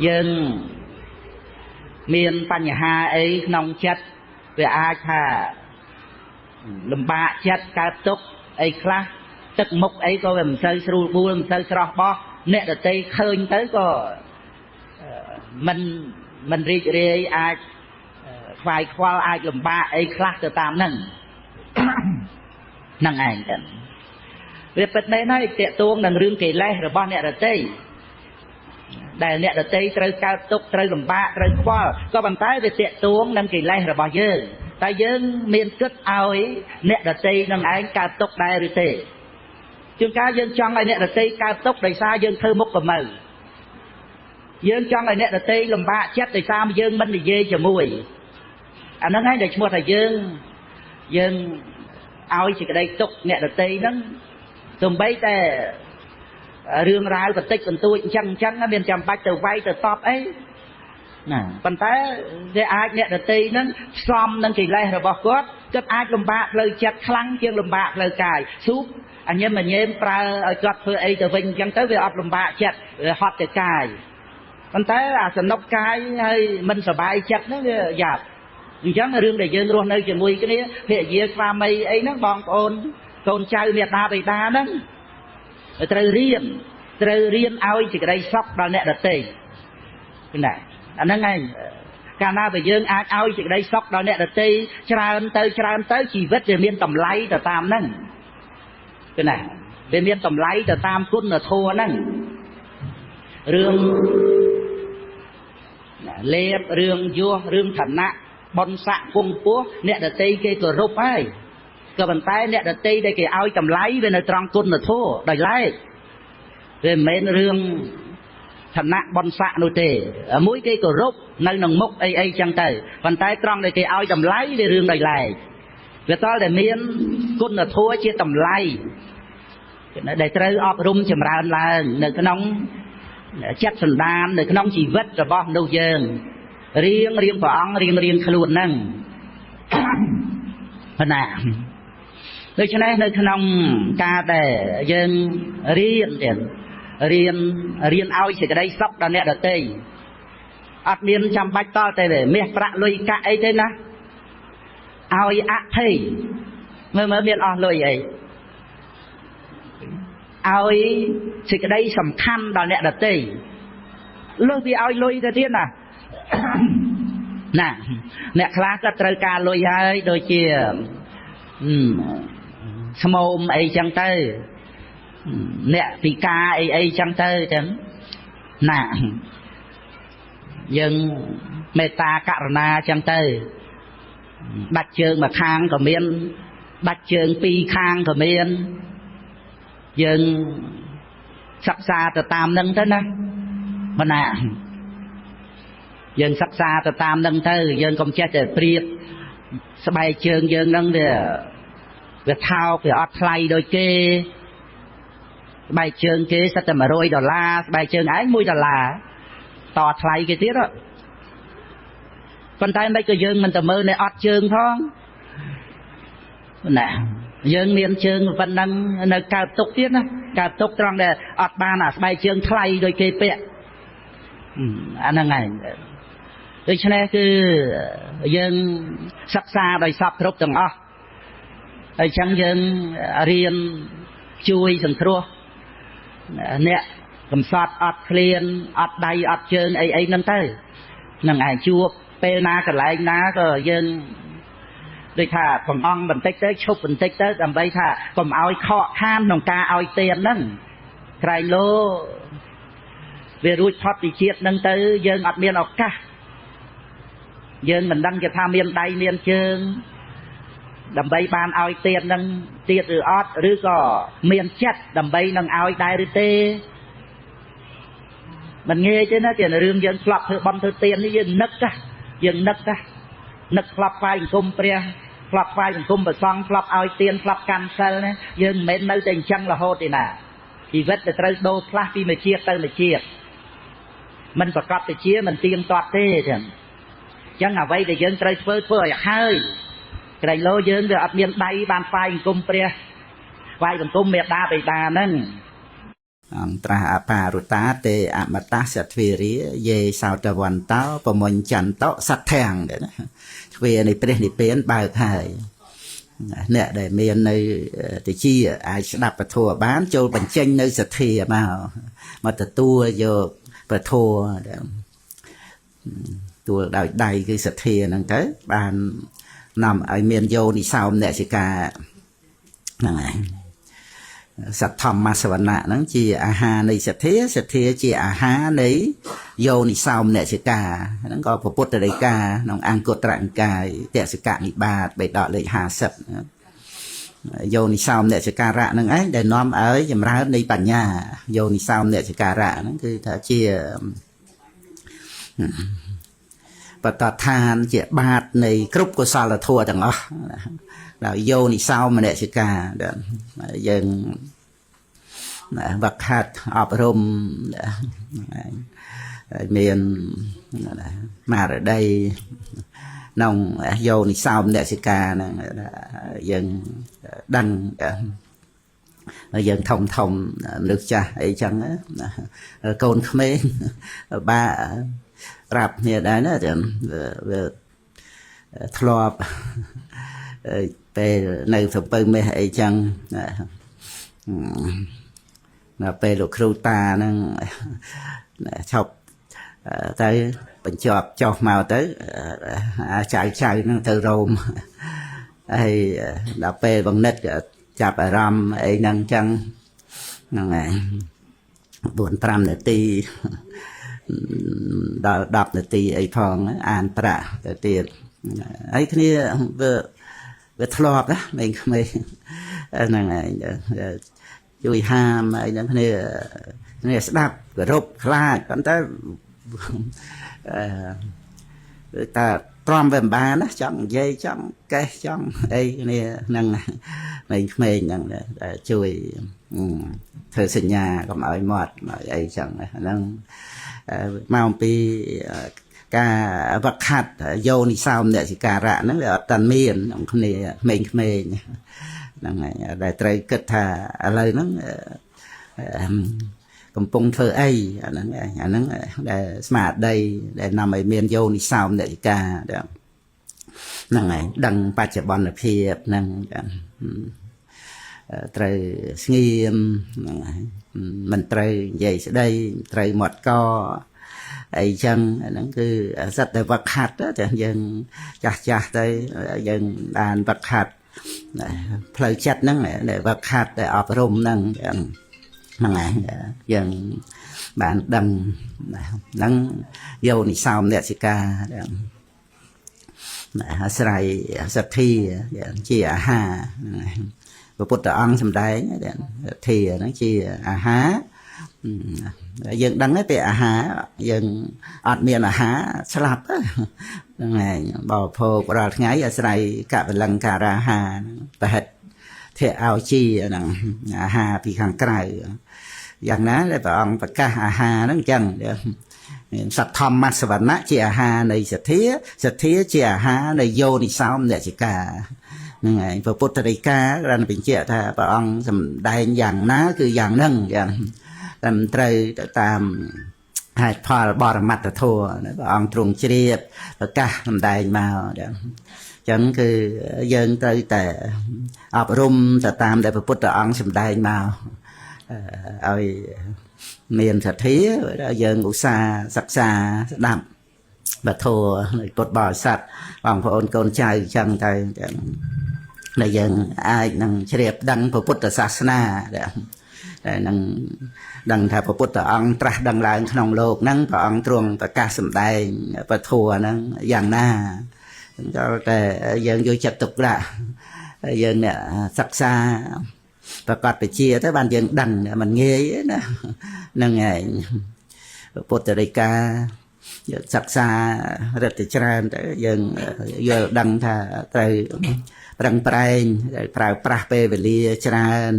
យើងមានបញ្ហាអីក្នុងចិត្តវាអាចថាលំបាកចិត្តកើតទុក្ខអីខ្លះទឹកមុខអីក៏វាមិនសូវស្រួលបួលមិនសូវស្រស់បោះអ្នកដទៃឃើញទៅក៏មិនរីករាយអាចខ្វាយខ្វល់អាចលំបាកអីខ្លះទៅតាមហ្នឹងហ្នឹងឯងទៅវាពិតមែនហើយតាក់ទងនឹងរឿងកិលេសរបស់អ្នកដទៃដែលអ្នកដទៃត្រូវកើតទុក្ខត្រូវលំបាកត្រូវខ្វល់ក៏ប៉ុន្តែវាតាក់ទងនឹងកិលេសរបស់យើងតែយើងមានគិតឲ្យអ្នកដទៃនឹងឯងកើតទុក្ខដែរឬទេជួនកាលយើងចង់ឲ្យអ្នកដទៃកើតទុក្ខដោយសារយើងធ្វើមុខប្រមៅយើងចង់ឲ្យអ្នកដទៃលំបាកចិត្តដោយសារយើងមិននិយាយជាមួយអាហ្នឹងឯងដែលឈ្មោះថាយើងឲ្យសេចក្តីទុក្ខអ្នកដទៃហ្នឹងសំបីតែរឿងរ៉ាវបន្តិចបន្តួចអញ្ចឹងមានចាំបាច់ទៅវាយទៅតបអីណាប៉ុន្តែវាអាចអ្នកដទៃហ្នឹងផ្សំនឹងកិលេសរបស់គាត់គាត់អាចលំបាកផ្លូវចិត្តខ្លាំងជាងលំបាកផ្លូវកាយស៊ូបអញញញែមប្រើឲ្យគាត់ធ្វើអីទៅវិញអញ្ចឹងទៅវាអត់លំបាកចិត្តវាហត់តែកាយប៉ុន្តែអាសនុកកាយហើយមិនសบายចិត្តហ្នឹងវាយ៉ាប់អញ្ចឹងរឿងដែលយើងរស់នៅជាមួយគ្នាភរិយាស្វាមីអីហ្នឹងបងប្អូនកូនចៅមេដាបិតាហ្នឹងត្រូវរៀនឲ្យសេចក្តីសុខដល់អ្នកដទៃណាអាហ្នឹងឯងកាលណាបើយើងអាចឲ្យសេចក្តីសុខដល់អ្នកដទៃច្រើនទៅជីវិតវាមានតម្លៃទៅតាមហ្នឹងគឺណាវាមានតម្លៃទៅតាមគុណធម៌ហ្នឹងរឿងលេបរឿងយោះរឿងឋានៈបុណ្យស័ក្តិគង់ពោះអ្នកដទៃគេគោរពហើយក៏ប៉ុន្តែអ្នកដទៃដែលគេឲ្យតម្លៃវានៅត្រង់គុណធម៌ដោយឡែកវាមិនមែនរឿងឋានៈបុណ្យស័ក្តិនោះទេមួយគេគោរពនៅក្នុងមុខអីអីចឹងទៅប៉ុន្តែត្រង់ដែលគេឲ្យតម្លៃវារឿងដោយឡែកវាតលតែមានគុណធម៌ជាតម្លៃដែលត្រូវអប់រំចម្រើនឡើងនៅក្នុងចិត្តសន្តាននៅក្នុងជីវិតរបស់មនុស្សយើងរៀងព្រះអង្គរៀងខ្លួនហ្នឹងណាដូច្នេះនៅក្នុងការដែលយើងរៀនទៀតរៀនឲ្យសេចក្តីសុខដល់អ្នកដទៃអត់មានចាំបាច់តតែមាសប្រាក់លុយកាក់អីទេណាឲ្យអភ័យមើលមានអស់លុយអីឲ្យសេចក្តីសំខាន់ដល់អ្នកដទៃលើសពីឲ្យលុយទៅទៀតណាណាអ្នកខ្លះក៏ត្រូវការលុយហើយដូចជាស្មោមអីចឹងទៅអ្នកពិការអីអីចឹងទៅចឹងណាយើងមេត្តាករុណាចឹងទៅបាច់ជើងមួយខាងក៏មានបាច់ជើងពីរខាងក៏មានយើងសិក្សាទៅតាមនឹងទៅណាមិនណាយើងសិក្សាទៅតាមនឹងទៅយើងកុំចេះតែប្រៀបស្បែកជើងយើងនឹងវាថោកវាអត់ថ្លៃដូចគេស្បែកជើងគេសិតតែ100ដុល្លារស្បែកជើងឯង1ដុល្លារតថ្លៃគេទៀតប៉ុន្តែមិនក៏យើងមិនទៅមើលនៅអត់ជើងផងណាយើងមានជើងប៉ុណ្ណឹងនៅកើតទុកទៀតណាកើតទុកត្រង់ដែលអត់បានអាស្បែកជើងថ្លៃដូចគេពាក់អាហ្នឹងឯងដូច្នេះគឺយើងសិក្សាដោយសពគ្រប់ទាំងអស់ហើយចឹងយើងរៀនជួយសង្គ្រោះអ្នកកំសត់អត់ឃ្លានអត់ដៃអត់ជើងអីអីហ្នឹងទៅនឹងឯងជួបពេលណាកន្លែងណាក៏យើងដូចថាបង្អង់បន្តិចទៅឈប់បន្តិចទៅដើម្បីថាកុំឲ្យខកខានក្នុងការឲ្យទានហ្នឹងក្រែងលោវារួចផុតពីជាតិហ្នឹងទៅយើងអត់មានឱកាសយើងមិនដឹងគេថាមានដៃមានជើងដើម្បីបានឲ្យទានហ្នឹងទៀតឬអត់ឬក៏មានចិត្តដើម្បីនឹងឲ្យដែរឬទេមិនងាយទេណាជារឿងយើងធ្លាប់ធ្វើបន់ធ្វើទាននេះយើងនឹកណាយើងនឹកណានឹកធ្លាប់ថ្វាយបង្គំព្រះធ្លាប់ថ្វាយបង្គំព្រះសង្ឃធ្លាប់ឲ្យទានធ្លាប់កាន់សិលណាយើងមិនមែននៅតែអញ្ចឹងរហូតទេណាជីវិតដែលត្រូវដូរផ្លាស់ពីមួយជាតិទៅមួយជាតិមិនប្រកបទៅជាមិនទៀងទាត់ទេចឹងអញ្ចឹងអ្វីដែលយើងត្រូវធ្វើឲ្យហើយក្រែងលោយើងវាអត់មានដៃបានថ្វាយបង្គំព្រះថ្វាយបង្គំមេដាបិតាហ្នឹង អង្គត្រាស់អបារុតាទេអមតសទ្វារាយេសោតវន្តោប្រមុញចន្តោសត្ធាំងណាទ្វានៃព្រះនិព្វានបើកហើយអ្នកដែលមាននៅតិចអាចស្ដាប់ពធបានចូលបញ្ចេញនៅសទ្ធាមកទទួលយកពធទួលដោយដៃគឺសទ្ធាហ្នឹងទៅបាននាំឲ្យមានយោនិសោមនសិកាហ្នឹងឯងសទ្ធម្មសវណៈហ្នឹងជាអាហារនៃសទ្ធាសទ្ធាជាអាហារនៃយោនិសោមនសិកាហ្នឹងក៏ពុទ្ធដីកាក្នុងអង្គត្រនិកាយតសកនិបាតបេដកលេខ50យោនិសោមនសិការៈហ្នឹងឯងដែលនាំឲ្យចម្រើននៃបញ្ញាយោនិសោមនសិការៈហ្នឹងគឺថាជាបតឋានជាបាតនៃគ្រប់កុសលធម៌ទាំងអស់ដោយយោនិសោមនសិកាយើងវឹកហាត់អប់រំមានមារតីក្នុងយោនិសោមនសិកាហ្នឹងយើងដឹងយើងធំធំមនុស្សចាស់អីចឹងកូនក្មេងបាប្រាប់គ្នាដែរណាវាធ្លាប់ពេលនៅសំពៅមេះអីចឹងដល់ពេលលោកគ្រូតាហ្នឹងឈប់ទៅបញ្ចប់ចុះមកទៅចៅចៅហ្នឹងទៅរោមហើយដល់ពេលបង្និតចាប់អារម្មណ៍អីហ្នឹងចឹងហ្នឹងហើយ4 5នាទីដល់10នាទីអីផងអានប្រាក់ទៅទៀតហើយគ្នាវាធ្លាប់ណាក្មេងៗហ្នឹងហើយជួយហាមអីហ្នឹងគ្នាស្ដាប់គោរពខ្លាចប៉ុន្តែតែទ្រាំវាមិនបានណាចង់និយាយចង់កេះចង់អីគ្នាហ្នឹងក្មេងៗហ្នឹងជួយធ្វើសញ្ញាកុំឲ្យមាត់អីចឹងហ្នឹងមកអំពីការវឹកហាត់យោនិសោមនសិការៈហ្នឹងវាអត់តាន់មានក្នុងគ្នាក្មេងៗហ្នឹងហើយដែលត្រូវគិតថាឥឡូវហ្នឹងកំពុងធ្វើអីអាហ្នឹងដែលស្មារតីដែលនាំឲ្យមានយោនិសោមនសិកាហ្នឹងហើយដឹងបច្ចុប្បន្នភាពហ្នឹងត្រូវស្ងៀមហ្នឹងហើយមិនត្រូវនិយាយស្ដីត្រូវមាត់កអីចឹងហ្នឹងគឺសិតតែវឹកហាត់តែយើងចាស់ចាស់ទៅយើងបានវឹកហាត់ផ្លូវចិត្តហ្នឹងដែលវឹកហាត់ដែលអប់រំហ្នឹងហ្នឹងឯងយើងបានដឹងហ្នឹងយោនិសោមនសិកាអាស្រ័យសទ្ធាជាអាហារព្រះពុទ្ធអង្គសម្ដែងសទ្ធាហ្នឹងជាអាហារយើងដឹងហើយពេលអាហារយើងអត់មានអាហារស្លាប់ហ្នឹងឯងបរិភោគរាល់ថ្ងៃអាស្រ័យកបលង្ការអាហារប្រហិតធៈអោជាហ្នឹងអាហារពីខាងក្រៅយ៉ាងណាដែលព្រះអង្គប្រកាសអាហារហ្នឹងអញ្ចឹងសទ្ធម្មសវណៈជាអាហារនៃសទ្ធាសទ្ធាជាអាហារនៃយោនិសោមនសិកាហ្នឹងឯងព្រះពុទ្ធដីកាបានបញ្ជាក់ថាព្រះអង្គសម្ដែងយ៉ាងណាគឺយ៉ាងហ្នឹងយ៉ាងតែមិនត្រូវទៅតាមហេតុផលបរមត្តធម៌ព្រះអង្គទ្រង់ជ្រាបប្រកាសសម្ដែងមកអញ្ចឹងគឺយើងត្រូវតែអប់រំទៅតាមដែលព្រះពុទ្ធអង្គសម្ដែងមកឲ្យមានសទ្ធាយើងឧស្សាហ៍សិក្សាស្ដាប់ពធនៃពុទ្ធបរិស័ទបងប្អូនកូនចៅអញ្ចឹងទៅដែលយើងអាចនឹងជ្រាបដឹងព្រះពុទ្ធសាសនាដែលនឹងដឹងថាព្រះពុទ្ធអង្គត្រាស់ដឹងឡើងក្នុងលោកហ្នឹងព្រះអង្គទ្រង់ប្រកាសសម្ដែងពធហ្នឹងយ៉ាងណាដល់តែយើងយកចិត្តទុកដាក់យើងអ្នកសិក្សាប្រកាសវិជាទៅបានយើងដឹងមិនងាយទេណាហ្នឹងឯងពុទ្ធដីកាយើងសិក្សារឹតតែច្រើនទៅយើងយល់ដឹងថាត្រូវប្រឹងប្រែងប្រើប្រាស់ពេលវេលាច្រើន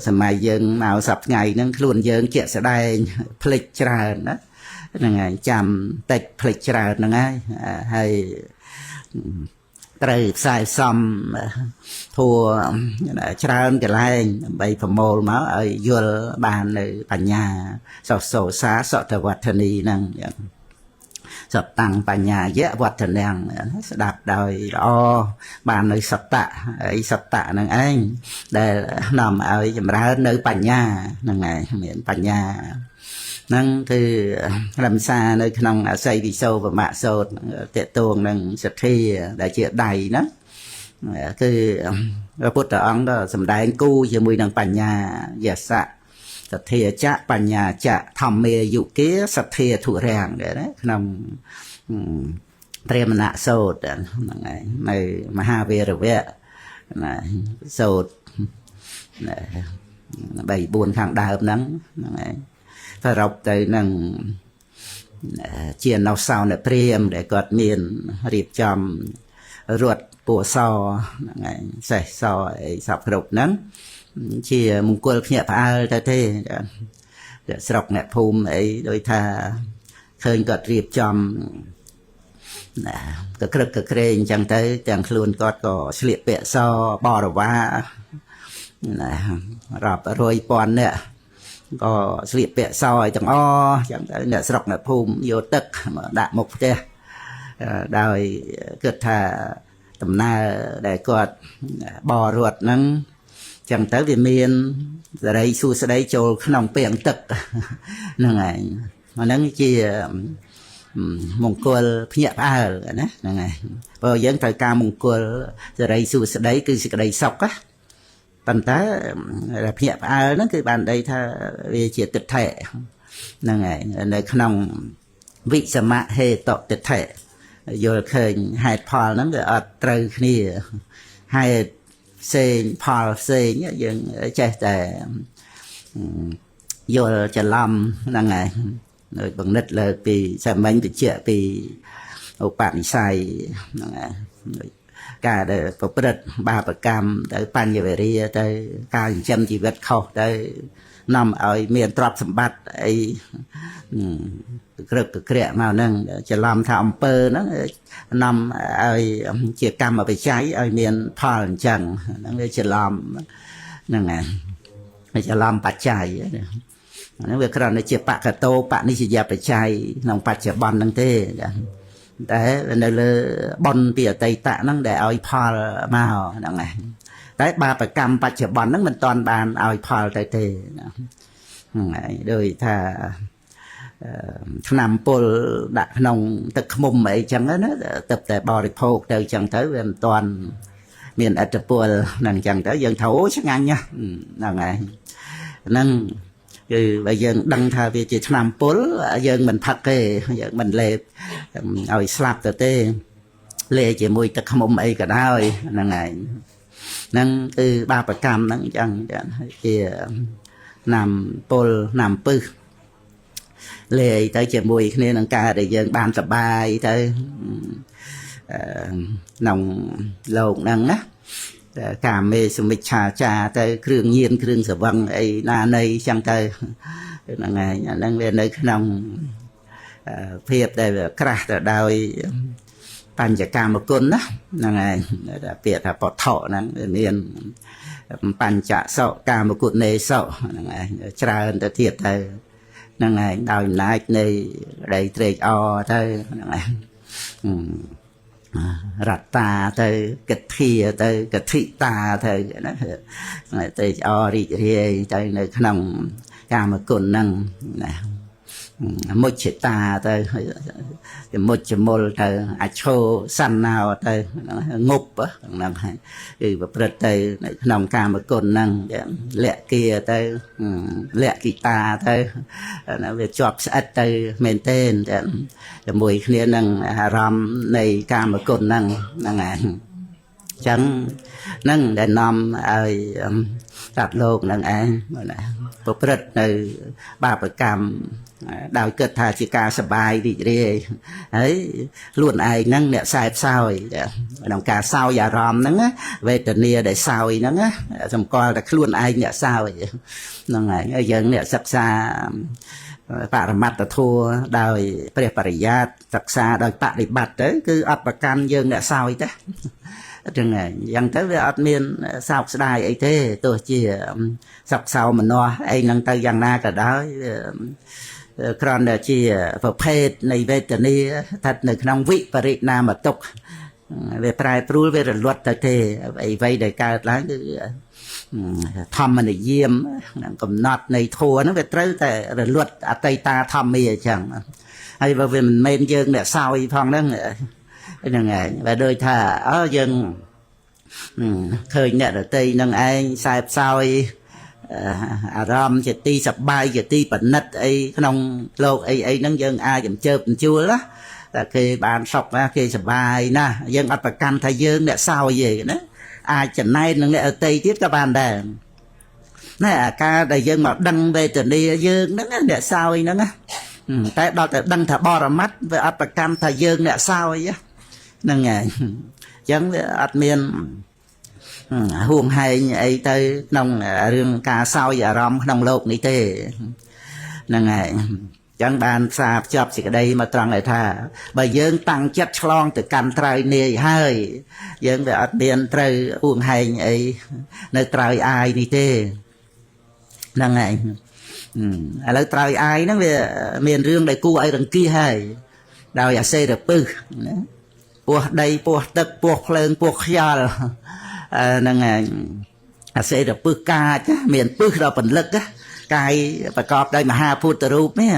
សម័យយើងមកសប្តាហ៍ថ្ងៃហ្នឹងខ្លួនយើងជាក់ស្ដែងភ្លេចច្រើនណាហ្នឹងហើយចាំតិចភ្លេចច្រើនហ្នឹងហើយហើយ ត្រូវផ្សាយផ្សំធัวច្រើនកន្លែងដើម្បីប្រមូលមកឲ្យយល់បាននៅបញ្ញាសោសាសតវឌ្ឍនីហ្នឹងសតੰបញ្ញាយៈវឌ្ឍនំស្ដាប់ដោយល្អបាននៅសតៈអីសតៈហ្នឹងឯងដែលនាំឲ្យចម្រើននៅបញ្ញាហ្នឹងឯងមានបញ្ញាហ្នឹងគឺរំសានៅក្នុងអសីវិសោបមៈសោតតេតួងនឹងសទ្ធាដែលជាដៃហ្នឹងគឺព្រះពុទ្ធអង្គក៏សម្ដែងគូជាមួយនឹងបញ្ញាយសៈសទ្ធាចៈបញ្ញាចៈធម្មាយុគាសទ្ធាធុរាំងណាក្នុងព្រាមណសោតហ្នឹងឯងនៅមហាវីរវៈណាសោត3 4ខាងដើមហ្នឹងហ្នឹងឯងសរុបទៅនឹងជាណោសោនព្រាមដែលគាត់មានរៀបចំរត់ពួសហ្នឹងឯងសេះសអីសពគ្រប់ហ្នឹងជាមង្គលភ្ញាក់ផ្អើលទៅទេស្រុកអ្នកភូមិអីដោយថាឃើញគាត់រៀបចំណាកក្រឹកកក្រែងអញ្ចឹងទៅទាំងខ្លួនគាត់ក៏ស្លៀកពាក់សបរិវារណារាប់រយពាន់នាក់ក៏ស្លៀកពាក់សឲ្យទាំងអស់អញ្ចឹងទៅអ្នកស្រុកអ្នកភូមិយកទឹកមកដាក់មុខផ្ទះដោយគិតថាដំណើរដែលគាត់បរត់ហ្នឹងចឹងទៅវាមានសេរីសួស្តីចូលក្នុងពាងទឹកហ្នឹងឯងអាហ្នឹងជាមង្គលភ្ញាក់ផ្អើលណាហ្នឹងឯងព្រោះយើងត្រូវការមង្គលសេរីសួស្តីគឺសេចក្តីសុខណាប៉ុន្តែភ្ញាក់ផ្អើលហ្នឹងគឺបានន័យថាវាជាទិដ្ឋិហ្នឹងឯងនៅក្នុងវិសមហេតុទិដ្ឋិយល់ឃើញហេតុផលហ្នឹងវាអត់ត្រូវគ្នាហេតុផ្សេងផលផ្សេងយើងចេះតែយល់ច្រឡំហ្នឹងឯងដូចបង្និតលើកពីសាមញ្ញវិជ្ជាពីឧបនិស្ស័យហ្នឹងឯងការដែលប្រព្រឹត្តបាបកម្មទៅបញ្ញវេរាទៅការចិញ្ចឹមជីវិតខុសទៅនាំឲ្យមានទ្រព្យសម្បត្តិអីក្រឹកក្រាក់មកហ្នឹងច្រឡំថាអំពើហ្នឹងនាំឲ្យជាកម្មបច្ច័យឲ្យមានផលអញ្ចឹងហ្នឹងវាច្រឡំហ្នឹងឯងច្រឡំបច្ច័យហ្នឹងវាគ្រាន់តែជាបកតោបនិស្សយបច្ច័យក្នុងបច្ចុប្បន្នហ្នឹងទេតែនៅលើបុណ្យពីអតីតហ្នឹងដែលឲ្យផលមកហ្នឹងឯងតែបាបកម្មបច្ចុប្បន្នហ្នឹងមិនទាន់បានឲ្យផលទៅទេហ្នឹងឯងដូចថាថ្នាំពុលដាក់ក្នុងទឹកឃ្មុំអីចឹងណាទឹកតែបរិភោគទៅចឹងទៅវាមិនទាន់មានឥទ្ធិពលហ្នឹងចឹងទៅយើងថាអូឆ្ងាញ់ហ្នឹងឯងហ្នឹងគឺបើយើងដឹងថាវាជាថ្នាំពុលយើងមិនផឹកទេយើងមិនលេបឲ្យស្លាប់ទៅទេលេជាមួយទឹកឃ្មុំអីក៏ដោយហ្នឹងឯងហ្នឹងគឺបាបកម្មហ្នឹងចឹងជាថ្នាំពុលថ្នាំពឹសលេទៅជាមួយគ្នានឹងការដែលយើងបានសប្បាយទៅក្នុងលោកហ្នឹងណាកាមេសមិច្ឆាចាទៅគ្រឿងញៀនគ្រឿងស្រវឹងអីណានៃចឹងទៅហ្នឹងឯងអាហ្នឹងវានៅក្នុងភាពដែលវាក្រាស់ទៅដោយបញ្ចកម្មគុណណាហ្នឹងឯងពាក្យថាបថុហ្នឹងវាមានបញ្ចសកាមគុណេសហ្នឹងឯងច្រើនទៅទៀតទៅហ្នឹងឯងដោយអំណាចនៃក្តីត្រេកអរទៅហ្នឹងឯងរតាទៅកធាទៅកធិតាទៅណាត្រេកអររីករាយទៅនៅក្នុងកាមគុណហ្នឹងណាមុជតាទៅមុជមុលទៅអឆោសណ្ណោទៅងប់ហ្នឹងហើយគឺប្រព្រឹត្តទៅនៅក្នុងកាមគុណហ្នឹងលក្គាទៅលក្គិតាទៅវាជាប់ស្អិតទៅមែនទែនជាមួយគ្នានឹងអារម្មណ៍នៃកាមគុណហ្នឹងហ្នឹងឯងចឹងហ្នឹងដែលនាំឲ្យសត្វលោកហ្នឹងឯងណាប្រព្រឹត្តនៅបាបកម្មដោយគិតថាជាការសប្បាយរីករាយហើយខ្លួនឯងហ្នឹងអ្នកសែបសោយក្នុងការសោយអារម្មណ៍ហ្នឹងវេទនាដែលសោយហ្នឹងសម្គាល់តែខ្លួនឯងអ្នកសោយហ្នឹងឯងហើយយើងអ្នកសិក្សា បរមត្តធัวដោយព្រះបរិយាតសិក្សាដោយបដិបត្តិទៅគឺអត់ប្រកាន់យើងអ្នកសោយទេហ្នឹងហើយអញ្ចឹងទៅវាអត់មានសោកស្ដាយអីទេទោះជាសោកសោមនស្សអីហ្នឹងទៅយ៉ាងណាក៏ដោយគ្រាន់តែជាប្រភេទនៃវេទនាស្ថិតនៅក្នុងវិបរិណាមទុក្ខវាប្រែប្រួលវារលត់ទៅទេអ្វីដែលកើតឡើងគឺធម្មនិយមកំណត់នៃធัวហ្នឹងវាត្រូវតែរលត់អតីតាធម្មាអញ្ចឹងហើយបើវាមិនមែនយើងអ្នកសោយផងហ្នឹងហ្នឹងហើយបើដូចថាអើយើងឃើញអ្នកដតីនឹងឯងសែបសោយអារម្មណ៍ជាទីសប្បាយជាទីប្រណិតអីក្នុងលោកអីអីហ្នឹងយើងអាចអញ្ជើបអញ្ជួលណាតែគេបានសុខណាគេសប្បាយណាយើងអត់ប្រកាន់ថាយើងអ្នកសោយទេណាអាចចំណែននឹងអ្នកអតីទៀតក៏បានដែរណែអាការដែលយើងមកដឹងវេទនាយើងហ្នឹងអ្នកសោយហ្នឹងណាតែដល់តែដឹងថាបរមត្តវាអត់ប្រកាន់ថាយើងអ្នកសោយហ្នឹងហើយអញ្ចឹងវាអត់មានហួងហែងអីទៅក្នុងរឿងការសោយអារម្មណ៍ក្នុងលោកនេះទេហ្នឹងហើយអញ្ចឹងបានផ្សារភ្ជាប់សេចក្តីមកត្រង់ឲ្យថាបើយើងតាំងចិត្តឆ្លងទៅកាន់ត្រើយនាយហើយយើងវាអត់មានត្រូវហួងហែងអីនៅត្រើយអាយនេះទេហ្នឹងហើយឥឡូវត្រើយអាយហ្នឹងវាមានរឿងដែលគួរឲ្យរង្គៀសហើយដោយអាសេរពឹសណាពោះដីពោះទឹកពោះភ្លើងពោះខ្យល់ហ្នឹងហើយអាសេរពឹសកាចមានពឹសដល់ពន្លឹកកាយប្រកបដោយមហាពុទ្ធរូបនេះ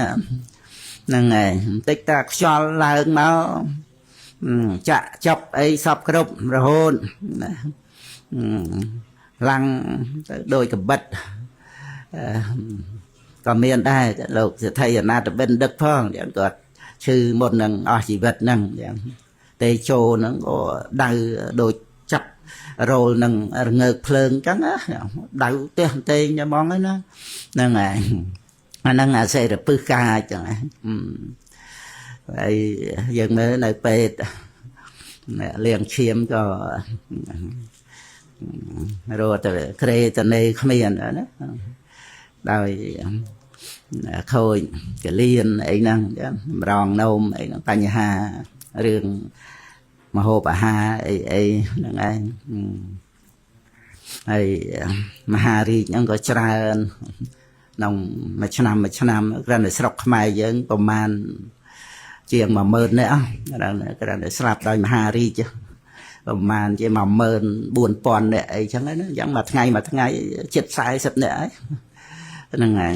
ហ្នឹងហើយបន្តិចតាខ្យល់ឡើងមកចាក់ចប់អីសពគ្រប់រហូតឡើងទៅដូចកបិតក៏មានដែរលោកសេដ្ឋីអនាថបិណ្ឌិកផងគាត់ឈឺមុននឹងអស់ជីវិតហ្នឹងទេជោហ្នឹងក៏ដៅដូចចាប់រោលនឹងរងើកភ្លើងអញ្ចឹងណាដៅផ្ទះផ្ទែងតែហ្មងហ្នឹងណាហ្នឹងហើយអាហ្នឹងអាសេរពឹសកាចចឹងហើយយើងមើលនៅពេទ្យអ្នកលាងឈាមក៏រត់ទៅក្រេតនេគ្មានណាដោយខូចកលៀនអីហ្នឹងម្រងនោមអីហ្នឹងបញ្ហារឿងមហូបអាហារអីអីហ្នឹងឯងហើយមហារាជហ្នឹងក៏ច្រើនក្នុងមួយឆ្នាំមួយឆ្នាំគ្រាន់តែស្រុកខ្មែរយើងប្រមាណជាង 10000 នាក់គ្រាន់តែស្លាប់ដោយមហារាជប្រមាណជា 14000 នាក់អីចឹងណាអញ្ចឹងមួយថ្ងៃមួយថ្ងៃជិត40នាក់ហើយហ្នឹងហើយ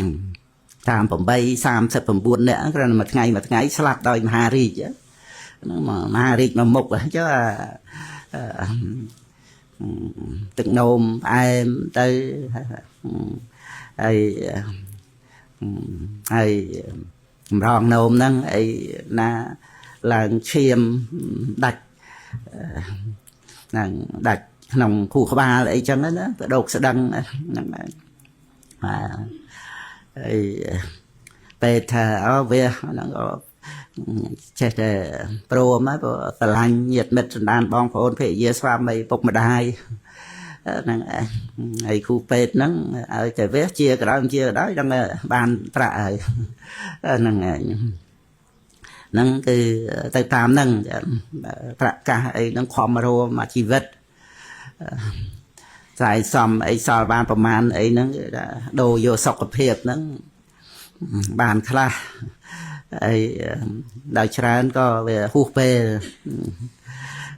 38 39នាក់គ្រាន់តែមួយថ្ងៃមួយថ្ងៃស្លាប់ដោយមហារាជហ្នឹងមហារាជមួយមុខអញ្ចឹងទឹកនោមផ្អែមទៅហើយហើយកម្រងនោមហ្នឹងអីណាឡើងឈាមដាច់ហ្នឹងដាច់ក្នុងខួរក្បាលអីចឹងណាទៅដោកស្ដឹងហ្នឹងហើយហើយពេទ្យថាអូវាហ្នឹងក៏ចេះតែព្រមហើយព្រោះស្រឡាញ់ញាតិមិត្តសន្តានបងប្អូនភរិយាស្វាមីពុកម្ដាយហ្នឹងហើយគ្រូពេទ្យហ្នឹងឲ្យតែវាជាក៏ដោយជាក៏ដោយដឹងបានប្រាក់ហើយហ្នឹងហើយហ្នឹងគឺទៅតាមហ្នឹងប្រាក់កាសអីហ្នឹងខំរមជីវិតស្អែកសំអីសល់បានប្រមាណអីហ្នឹងដូរយកសុខភាពហ្នឹងបានខ្លះអីដោយច្រើនក៏វាហួសពេល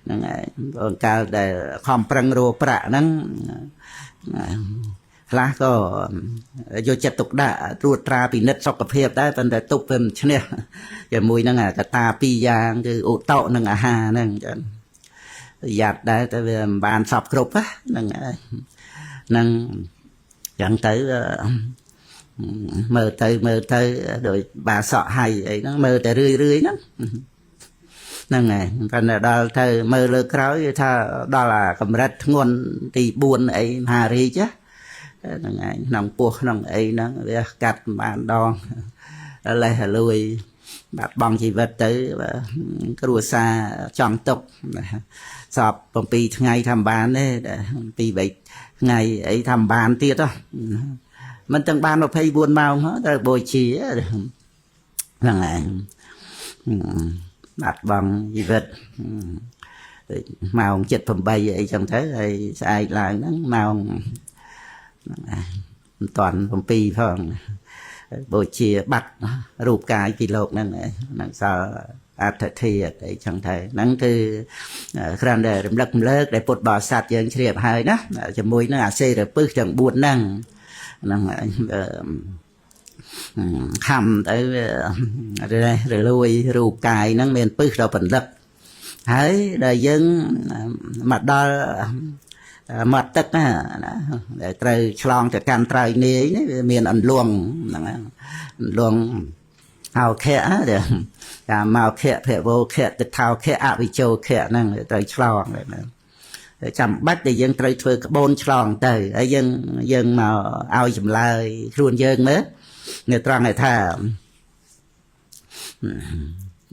ហ្នឹងហើយបងកាលដែលខំប្រឹងរកប្រាក់ហ្នឹងខ្លះក៏យកចិត្តទុកដាក់ត្រួតត្រាពិនិត្យសុខភាពដែរប៉ុន្តែទប់វាមិនឈ្នះជាមួយនឹងកត្តាពីរយ៉ាងគឺឧតុនិងអាហារហ្នឹងចឹងយ៉ាត់ដែរតែវាមិនបានសពគ្រប់ហ្នឹងហ្នឹងចឹងទៅមើលទៅមើលទៅដោយបាសក់ហៃអីហ្នឹងមើលតែរឿយរឿយហ្នឹងហ្នឹងហើយប៉ុន្តែដល់ទៅមើលលើក្រោយគេថាដល់អាកម្រិតធ្ងន់ទី4អីមហារាជហ្នឹងឯងក្នុងពោះក្នុងអីហ្នឹងវាកាត់បានដងលេះលួយបាត់បង់ជីវិតទៅគ្រួសារចង់ទុកសព7ថ្ងៃធ្វើបានទេ2 3ថ្ងៃអីធ្វើបានទៀតហ៎មិនទាំងបាន24ម៉ោងត្រូវបូជា ហ្នឹងឯងបាត់បង់ជីវិតម៉ោង7:08អីចឹងទៅហើយស្អែកឡើងហ្នឹងម៉ោងហ្នឹងឯងមិនតាន់7ផងបូជាបាត់រូបកាយពីលោកហ្នឹងហ្នឹងសល់អដ្ឋិធាតុអីចឹងទៅហ្នឹងគឺគ្រាន់តែរំលឹករំលើកដែលពុទ្ធបរិស័ទយើងជ្រាបហើយណាជាមួយនឹងអាសេរពឹសទាំង4ហ្នឹងហ្នឹងខំទៅរលួយរូបកាយហ្នឹងមានពឹសដល់បណ្ឌិតហើយដែលយើងមកដល់មាត់ទឹកណាដែលត្រូវឆ្លងទៅកាន់ត្រើយនាយនេះវាមានអន្លង់ហ្នឹងអន្លង់អោខៈកាមកខៈភវោខៈទិថោខៈអវិជោខៈហ្នឹងត្រូវឆ្លងហ្នឹងចាំបាច់ដែលយើងត្រូវធ្វើក្បូនឆ្លងទៅហើយយើងមកឲ្យចម្លើយខ្លួនយើងមើលនៅត្រង់ឯថា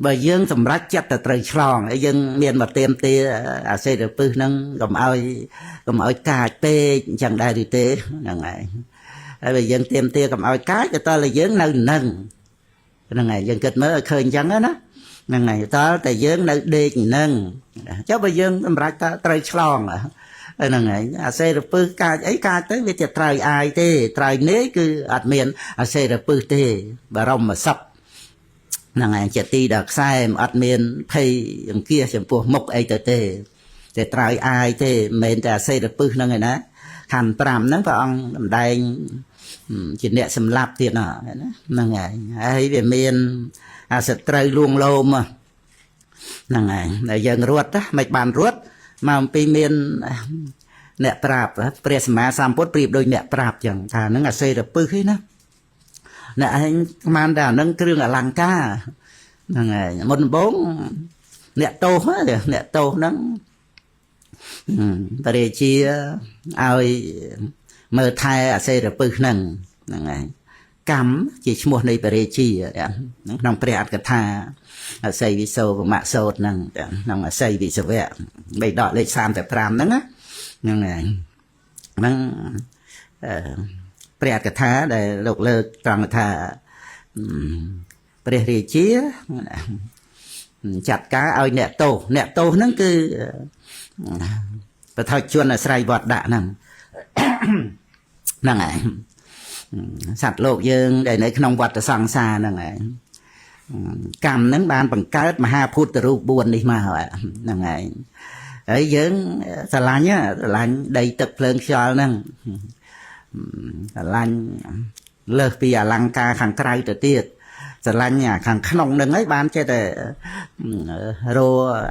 បើយើងសម្រេចចិត្តតែត្រូវឆ្លងហើយយើងមានមកទៀមទាអាសេរពឹសហ្នឹងកុំឲ្យកាចពេកអញ្ចឹងដែរឬទេហ្នឹងហើយហើយបើយើងទៀមទាកុំឲ្យកាចក៏តើយើងនៅនឹងហ្នឹងហើយយើងគិតមើលឲ្យឃើញអញ្ចឹងណាហ្នឹងហើយតើតែយើងនៅដេកនឹងចុះបើយើងសម្រេចថាត្រូវឆ្លងហ្នឹងហើយអាសេរពឹសកាចអីកាចទៅវាជាត្រើយអាយទេត្រើយនេះគឺអត់មានអាសេរពឹសទេបរមសុខហ្នឹងហើយជាទីដល់ខ្សែមអត់មានភ័យអង្គាសចំពោះមុខអីទៅទេតែត្រើយអាយទេមិនមែនតែអាសេរពឹសហ្នឹងឯណាខណ្ឌ5ហ្នឹងព្រះអង្គសម្ដែងជាអ្នកសម្លាប់ទៀតណាហ្នឹងហើយហើយវាមានអាសត្រូវលួងលោមហ្នឹងហើយតែយើងរត់មិនបានរត់មកអំពីមានអ្នកប្រាប់ព្រះសម្មាសម្ពុទ្ធប្រៀបដូចអ្នកប្រាប់ចឹងថាហ្នឹងអាសេរពឹសឯណាអ្នកឯងស្មានតែអាហ្នឹងគ្រឿងអលង្ការហ្នឹងហើយមុនដំបូងអ្នកទោសអ្នកទោសហ្នឹងព្រះរាជាឲ្យមើលថែអាសេរពឹសហ្នឹងហ្នឹងហើយកម្មជាឈ្មោះនៃព្រះរាជាក្នុងព្រះអត្ថកថាអសីវិសោវមៈសោតហ្នឹងក្នុងអសីវិសវៈបីដកលេខ35ហ្នឹងណាហ្នឹងហើយហ្នឹងព្រះអត្ថកថាដែលលោកលើកត្រង់ថាព្រះរាជាចាត់ការឲ្យអ្នកទោសអ្នកទោសហ្នឹងគឺបថុជនអាស្រ័យវត្តដាក់ហ្នឹងហ្នឹងហើយសត្វលោកយើងដែលនៅក្នុងវដ្តសង្សារហ្នឹងហើយកម្មហ្នឹងបានបង្កើតមហាភូតរូប4នេះមកហ្នឹងហើយហើយយើងស្រឡាញ់ស្រឡាញ់ដីទឹកភ្លើងខ្យល់ហ្នឹងស្រឡាញ់លើសពីអលង្ការខាងក្រៅទៅទៀតស្រឡាញ់ខាងក្នុងហ្នឹងហើយបានចេះតែរ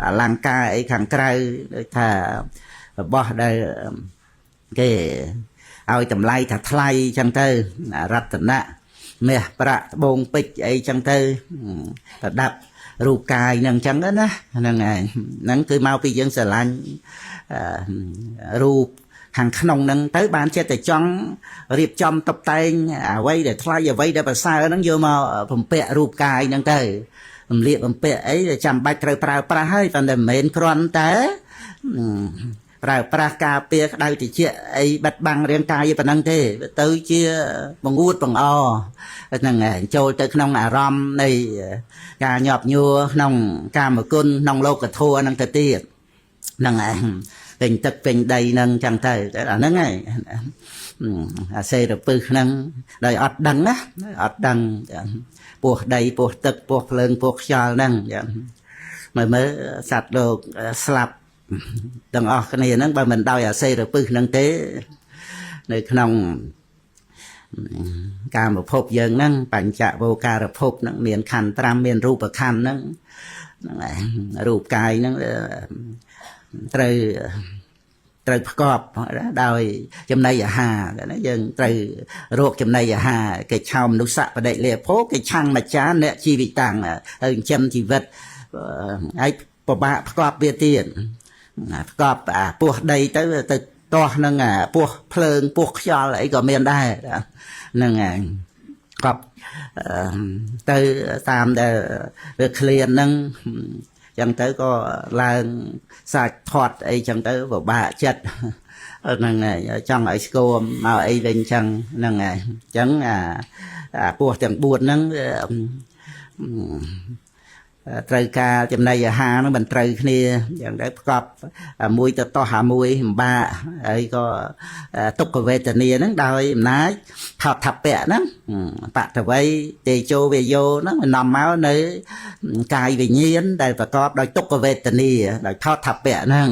អលង្ការអីខាងក្រៅដូចថារបស់ដែលគេឲ្យតម្លៃថាថ្លៃចឹងទៅរតនៈមាសប្រាក់ត្បូងពេជ្រអីចឹងទៅប្រដាប់រូបកាយហ្នឹងចឹងណាហ្នឹងហើយហ្នឹងគឺមកពីយើងស្រឡាញ់រូបខាងក្នុងហ្នឹងទៅបានចេះតែចង់រៀបចំតុបតែងអ្វីដែលថ្លៃអ្វីដែលប្រសើរហ្នឹងយកមកបំពាក់រូបកាយហ្នឹងទៅរំលាកបំពាក់អីចាំបាច់ត្រូវប្រើប្រាស់ហើយប៉ុន្តែមិនមែនគ្រាន់តែប្រើប្រាស់ការពារក្តៅត្រជាក់អីបិទបាំងរាងកាយប៉ុណ្ណឹងទេទៅជាបង្អួតបង្អហ្នឹងឯងចូលទៅក្នុងអារម្មណ៍នៃការញាប់ញួរក្នុងកាមគុណក្នុងលោកធម៌ហ្នឹងទៅទៀតហ្នឹងឯងពេញទឹកពេញដីហ្នឹងចឹងទៅអាហ្នឹងឯងអាសេរពឹសហ្នឹងដោយអត់ដឹងណាអត់ដឹងពោះដីពោះទឹកពោះភ្លើងពោះខ្យល់ហ្នឹងមើលមើលសត្វលោកស្លាប់ទាំងអស់គ្នាហ្នឹងបើមិនដោយអាសេរពឹសហ្នឹងទេនៅក្នុងកាមភពយើងហ្នឹងបញ្ចវោការភពហ្នឹងមានខណ្ឌ5មានរូបខណ្ឌហ្នឹងហ្នឹងឯងរូបកាយហ្នឹងត្រូវផ្គប់ដោយចំណីអាហារណាយើងត្រូវរកចំណីអាហារគេឆោមមនុស្សបដិលាភោគេឆាំងមច្ចាអ្នកជីវិតាំងហើយចិញ្ចឹមជីវិតហើយពិបាកផ្គប់វាទៀតផ្គប់អាពោះដីទៅទៅទាស់នឹងអាពោះភ្លើងពោះខ្យល់អីក៏មានដែរហ្នឹងហើយកប់ទៅតាមដែលវាឃ្លានហ្នឹងចឹងទៅក៏ឡើងសាច់ធាត់អីចឹងទៅពិបាកចិត្តហ្នឹងហើយចង់ឲ្យស្គមមកអីវិញចឹងហ្នឹងហើយចឹងអាពោះទាំង4ហ្នឹង ត្រូវការចំណីអាហារហ្នឹងមិនត្រូវគ្នាយ៉ាងដែរផ្កប់មួយទៅតោះអាមួយលំបាកហើយក៏ទុក្ខវេទនាហ្នឹងដោយអំណាចផោថពៈហ្នឹងបតវ័យទេជោវេយោហ្នឹងនាំមកនៅកាយវិញ្ញាណដែលប្រកបដោយទុក្ខវេទនាដោយផោថពៈហ្នឹង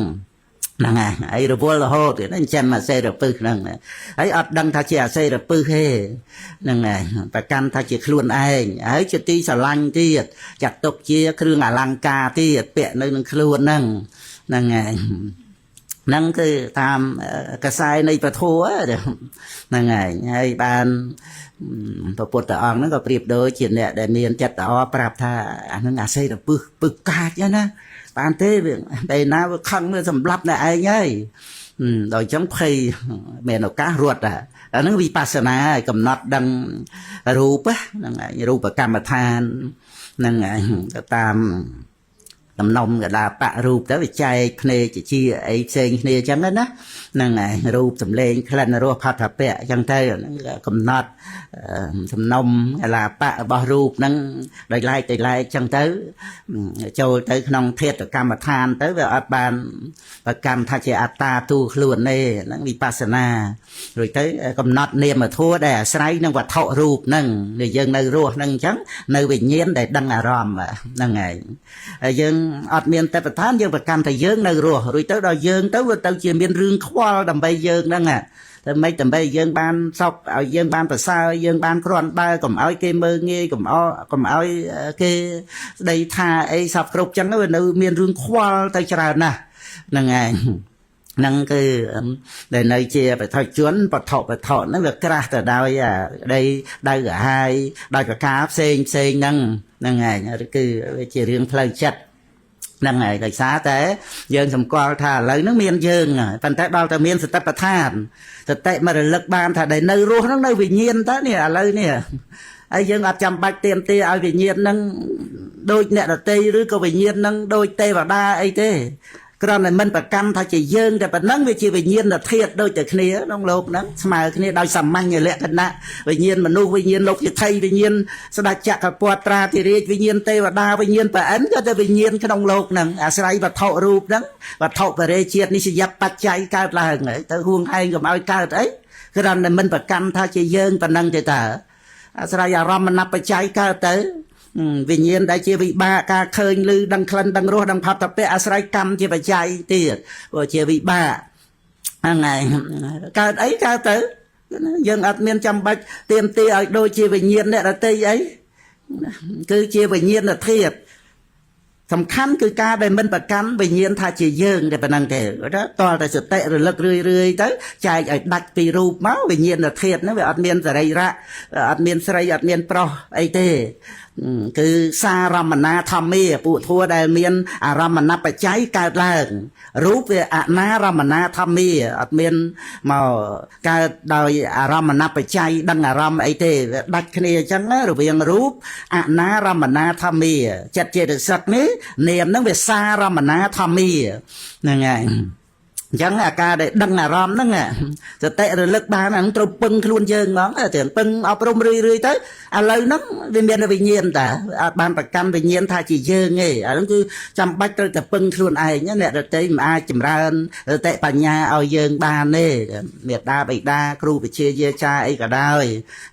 ហ្នឹងហើយរវល់រហូតហ្នឹងចិញ្ចឹមអាសេរពឹសហ្នឹងហើយអត់ដឹងថាជាអាសេរពឹសទេហ្នឹងហើយប្រកាន់ថាជាខ្លួនឯងហើយជាទីស្រឡាញ់ទៀតចាត់ទុកជាគ្រឿងអលង្ការទៀតពាក់នៅនឹងខ្លួនហ្នឹងហ្នឹងហើយហ្នឹងគឺតាមកសែនៃពធហ្នឹងហើយហើយបានព្រះពុទ្ធអង្គហ្នឹងក៏ប្រៀបដូចជាអ្នកដែលមានចិត្តល្អប្រាប់ថាអាហ្នឹងអាសេរពឹសពឹសកាចណាបានទេវាពេលណាវាខឹងវាសម្លាប់អ្នកឯងហើយដល់អញ្ចឹងភ័យមានឱកាសរត់អាហ្នឹងវិបស្សនាឲ្យកំណត់ដឹងរូបហ្នឹងឯងរូបកម្មដ្ឋានហ្នឹងឯងទៅតាមដំណំកដាបៈរូបទៅវាចែកភ្នែកជាអីផ្សេងគ្នាអញ្ចឹងណាហ្នឹងឯងរូបសម្លេងក្លិនរសផតពៈអញ្ចឹងទៅហ្នឹងកំណត់សំណុំកលាបៈរបស់រូបហ្នឹងដោយឡែកដោយឡែកអញ្ចឹងទៅចូលទៅក្នុងធាតុកម្មដ្ឋានទៅវាអត់បានប្រកម្មថាជាអត្តាទូខ្លួនទេហ្នឹងវិបស្សនារួចទៅកំណត់នាមធម៌ដែលអាស្រ័យនឹងវត្ថុរូបហ្នឹងដែលយើងនៅរស់ហ្នឹងអញ្ចឹងនៅវិញ្ញាណដែលដឹងអារម្មណ៍ហ្នឹងឯងហើយយើងអត់មានតែប្រធានយើងប្រកាន់តែយើងនៅរស់រួចទៅដល់យើងទៅវាទៅជាមានរឿងខ្វល់ដើម្បីយើងហ្នឹងតែមិនដើម្បីយើងបានសុខឲ្យយើងបានប្រសើរយើងបានគ្រាន់បើកុំឲ្យគេមើងងាយកុំឲ្យគេស្ដីថាអីសពគ្រប់ចឹងវានៅមានរឿងខ្វល់ទៅច្រើនណាស់ហ្នឹងឯងហ្នឹងគឺដែលនៅជាបឋិជនបឋបឋហ្នឹងវាក្រាស់ទៅដោយដីដៅកាហាយដោយប្រការផ្សេងផ្សេងហ្នឹងហ្នឹងឯងគឺវាជារឿងផ្លូវចិត្តហ្នឹងហើយដោយសារតែយើងសម្គាល់ថាឥឡូវហ្នឹងមានយើងប៉ុន្តែដល់តែមានសតិប្បដ្ឋានសតិមករលឹកបានថាដែលនៅរស់ហ្នឹងនៅវិញ្ញាណតើនេះឥឡូវនេះហើយយើងអត់ចាំបាច់ទៀមទាឲ្យវិញ្ញាណហ្នឹងដូចអ្នកដទៃឬក៏វិញ្ញាណហ្នឹងដូចទេវតាអីទេគ្រាន់តែមិនប្រកាន់ថាជាយើងតែប៉ុណ្ណឹងវាជាវិញ្ញាណធាតុដូចតែគ្នាក្នុងលោកហ្នឹងស្មើគ្នាដោយសាមញ្ញលក្ខណៈវិញ្ញាណមនុស្សវិញ្ញាណលោកជាថៃវិញ្ញាណស្ដេចចក្រពត្តិត្រាធិរាជវិញ្ញាណទេវតាវិញ្ញាណប្រអិនក៏តែវិញ្ញាណក្នុងលោកហ្នឹងអាស្រ័យវត្ថុរូបហ្នឹងវត្ថុបរិជាតិនិសយបច្ច័យកើតឡើងទៅហួងហែងកុំឲ្យកើតអីគ្រាន់តែមិនប្រកាន់ថាជាយើងប៉ុណ្ណឹងទេតើអាស្រ័យអារម្មណ៍បច្ច័យកើតទៅវិញ្ញាណដែលជាវិបាកការឃើញឮដឹងក្លិនដឹងរសដឹងផតពៈអាស្រ័យកម្មជាបច្ច័យទៀតព្រោះជាវិបាកហ្នឹងហើយកើតអីកើតទៅយើងអត់មានចាំបាច់ទៀមទាឲ្យដូចជាវិញ្ញាណអ្នកដទៃអីគឺជាវិញ្ញាណធាតុសំខាន់គឺការដែលមិនប្រកាន់វិញ្ញាណថាជាយើងតែប៉ុណ្្នឹងទេគាត់តលតែសតិរលឹករឿយរឿយទៅចែកឲ្យដាច់ពីរូបមកវិញ្ញាណធាតុហ្នឹងវាអត់មានសរីរៈអត់មានស្រីអត់មានប្រុសអីទេគឺសារមណាធម្មាពួកធัวដែលមានអារម្មណបច្ច័យកើតឡើងរូបវាអនារមណាធម្មាអត់មានមកកើតដោយអារម្មណបច្ច័យដឹងអារម្មណ៍អីទេវាដាច់គ្នាអញ្ចឹងរវាងរូបអនារមណាធម្មាចិត្តចេតសិកនេះនាមហ្នឹងវាសារមណាធម្មាហ្នឹងហើយអញ្ចឹងអាការដែលដឹងអារម្មណ៍ហ្នឹងសតិរលឹកបានអាហ្នឹងត្រូវពឹងខ្លួនយើងហ្មងតែពឹងអប់រំរឿយរឿយទៅឥឡូវហ្នឹងវាមានវិញ្ញាណតាអត់បានប្រកាន់វិញ្ញាណថាជាយើងទេអាហ្នឹងគឺចាំបាច់ត្រូវតែពឹងខ្លួនឯងអ្នកដទៃមិនអាចចម្រើនសតិបញ្ញាឲ្យយើងបានទេមេត្តាបិតាគ្រូវិជ្ជាយាចាអីក៏ដោយ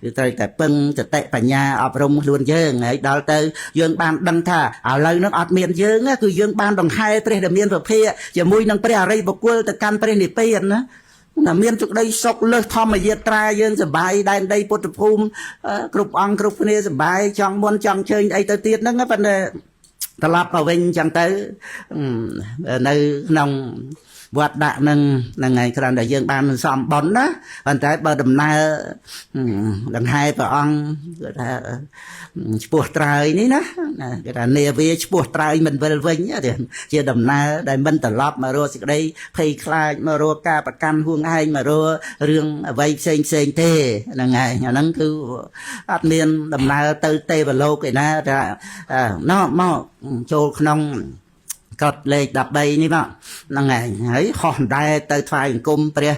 គឺត្រូវតែពឹងសតិបញ្ញាអប់រំខ្លួនយើងហើយដល់ទៅយើងបានដឹងថាឥឡូវហ្នឹងអត់មានយើងគឺយើងបានដង្ហែព្រះដែលមានពភាជាមួយនឹងព្រះអរិយបុគ្គលទៅកាន់ព្រះនិព្វានណាណាមានសេចក្តីសុខលើសធម្មយាត្រាយើងសបាយដែនដីពុទ្ធភូមិគ្រប់អង្គគ្រប់គ្នាសបាយចង់មុនចង់ជើញអីទៅទៀតហ្នឹងប៉ុន្តែត្រឡប់មកវិញអញ្ចឹងទៅនៅក្នុងវត្តដាក់នឹងហ្នឹងហើយគ្រាន់តែយើងបានសំបុណ្យណាប៉ុន្តែបើដំណើរដង្ហែព្រះអង្គគេថាឆ្ពោះត្រើយនេះណាគេថានាវាឆ្ពោះត្រើយមិនវិលវិញជាដំណើរដែលមិនត្រឡប់មករកសេចក្តីភ័យខ្លាចមករកការប្រកាន់ហួងហែងមករករឿងអ្វីផ្សេងផ្សេងទេហ្នឹងហើយអាហ្នឹងគឺអត់មានដំណើរទៅទេវលោកឯណាថាណោះមកចូលក្នុង កត់លេខ13នេះមកហ្នឹងឯងហើយហោះដែរទៅថ្វាយអង្គមព្រះ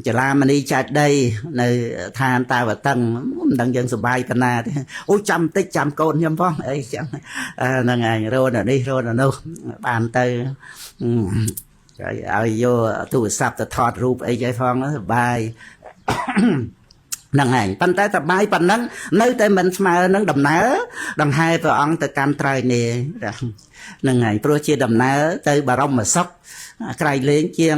ចលាមនីចេតិយនៅឋានតាវតឹងមិនដឹងយើងសុបាយប៉ុណ្ណាទេអូចាំតិចចាំកូនខ្ញុំផងអីចឹងហ្នឹងឯងរត់នេះរត់នោះបានទៅឲ្យយកទូរស័ព្ទទៅថតរូបអីចឹងផងសុបាយហ្នឹងឯងប៉ុន្តែសបាយប៉ុណ្ណឹងនៅតែមិនស្មើនឹងដំណើរដង្ហែព្រះអង្គទៅកាន់ត្រៃនេះហ្នឹងហើយព្រោះជាដំណើរទៅបរមសុខក្រៃលែងជាង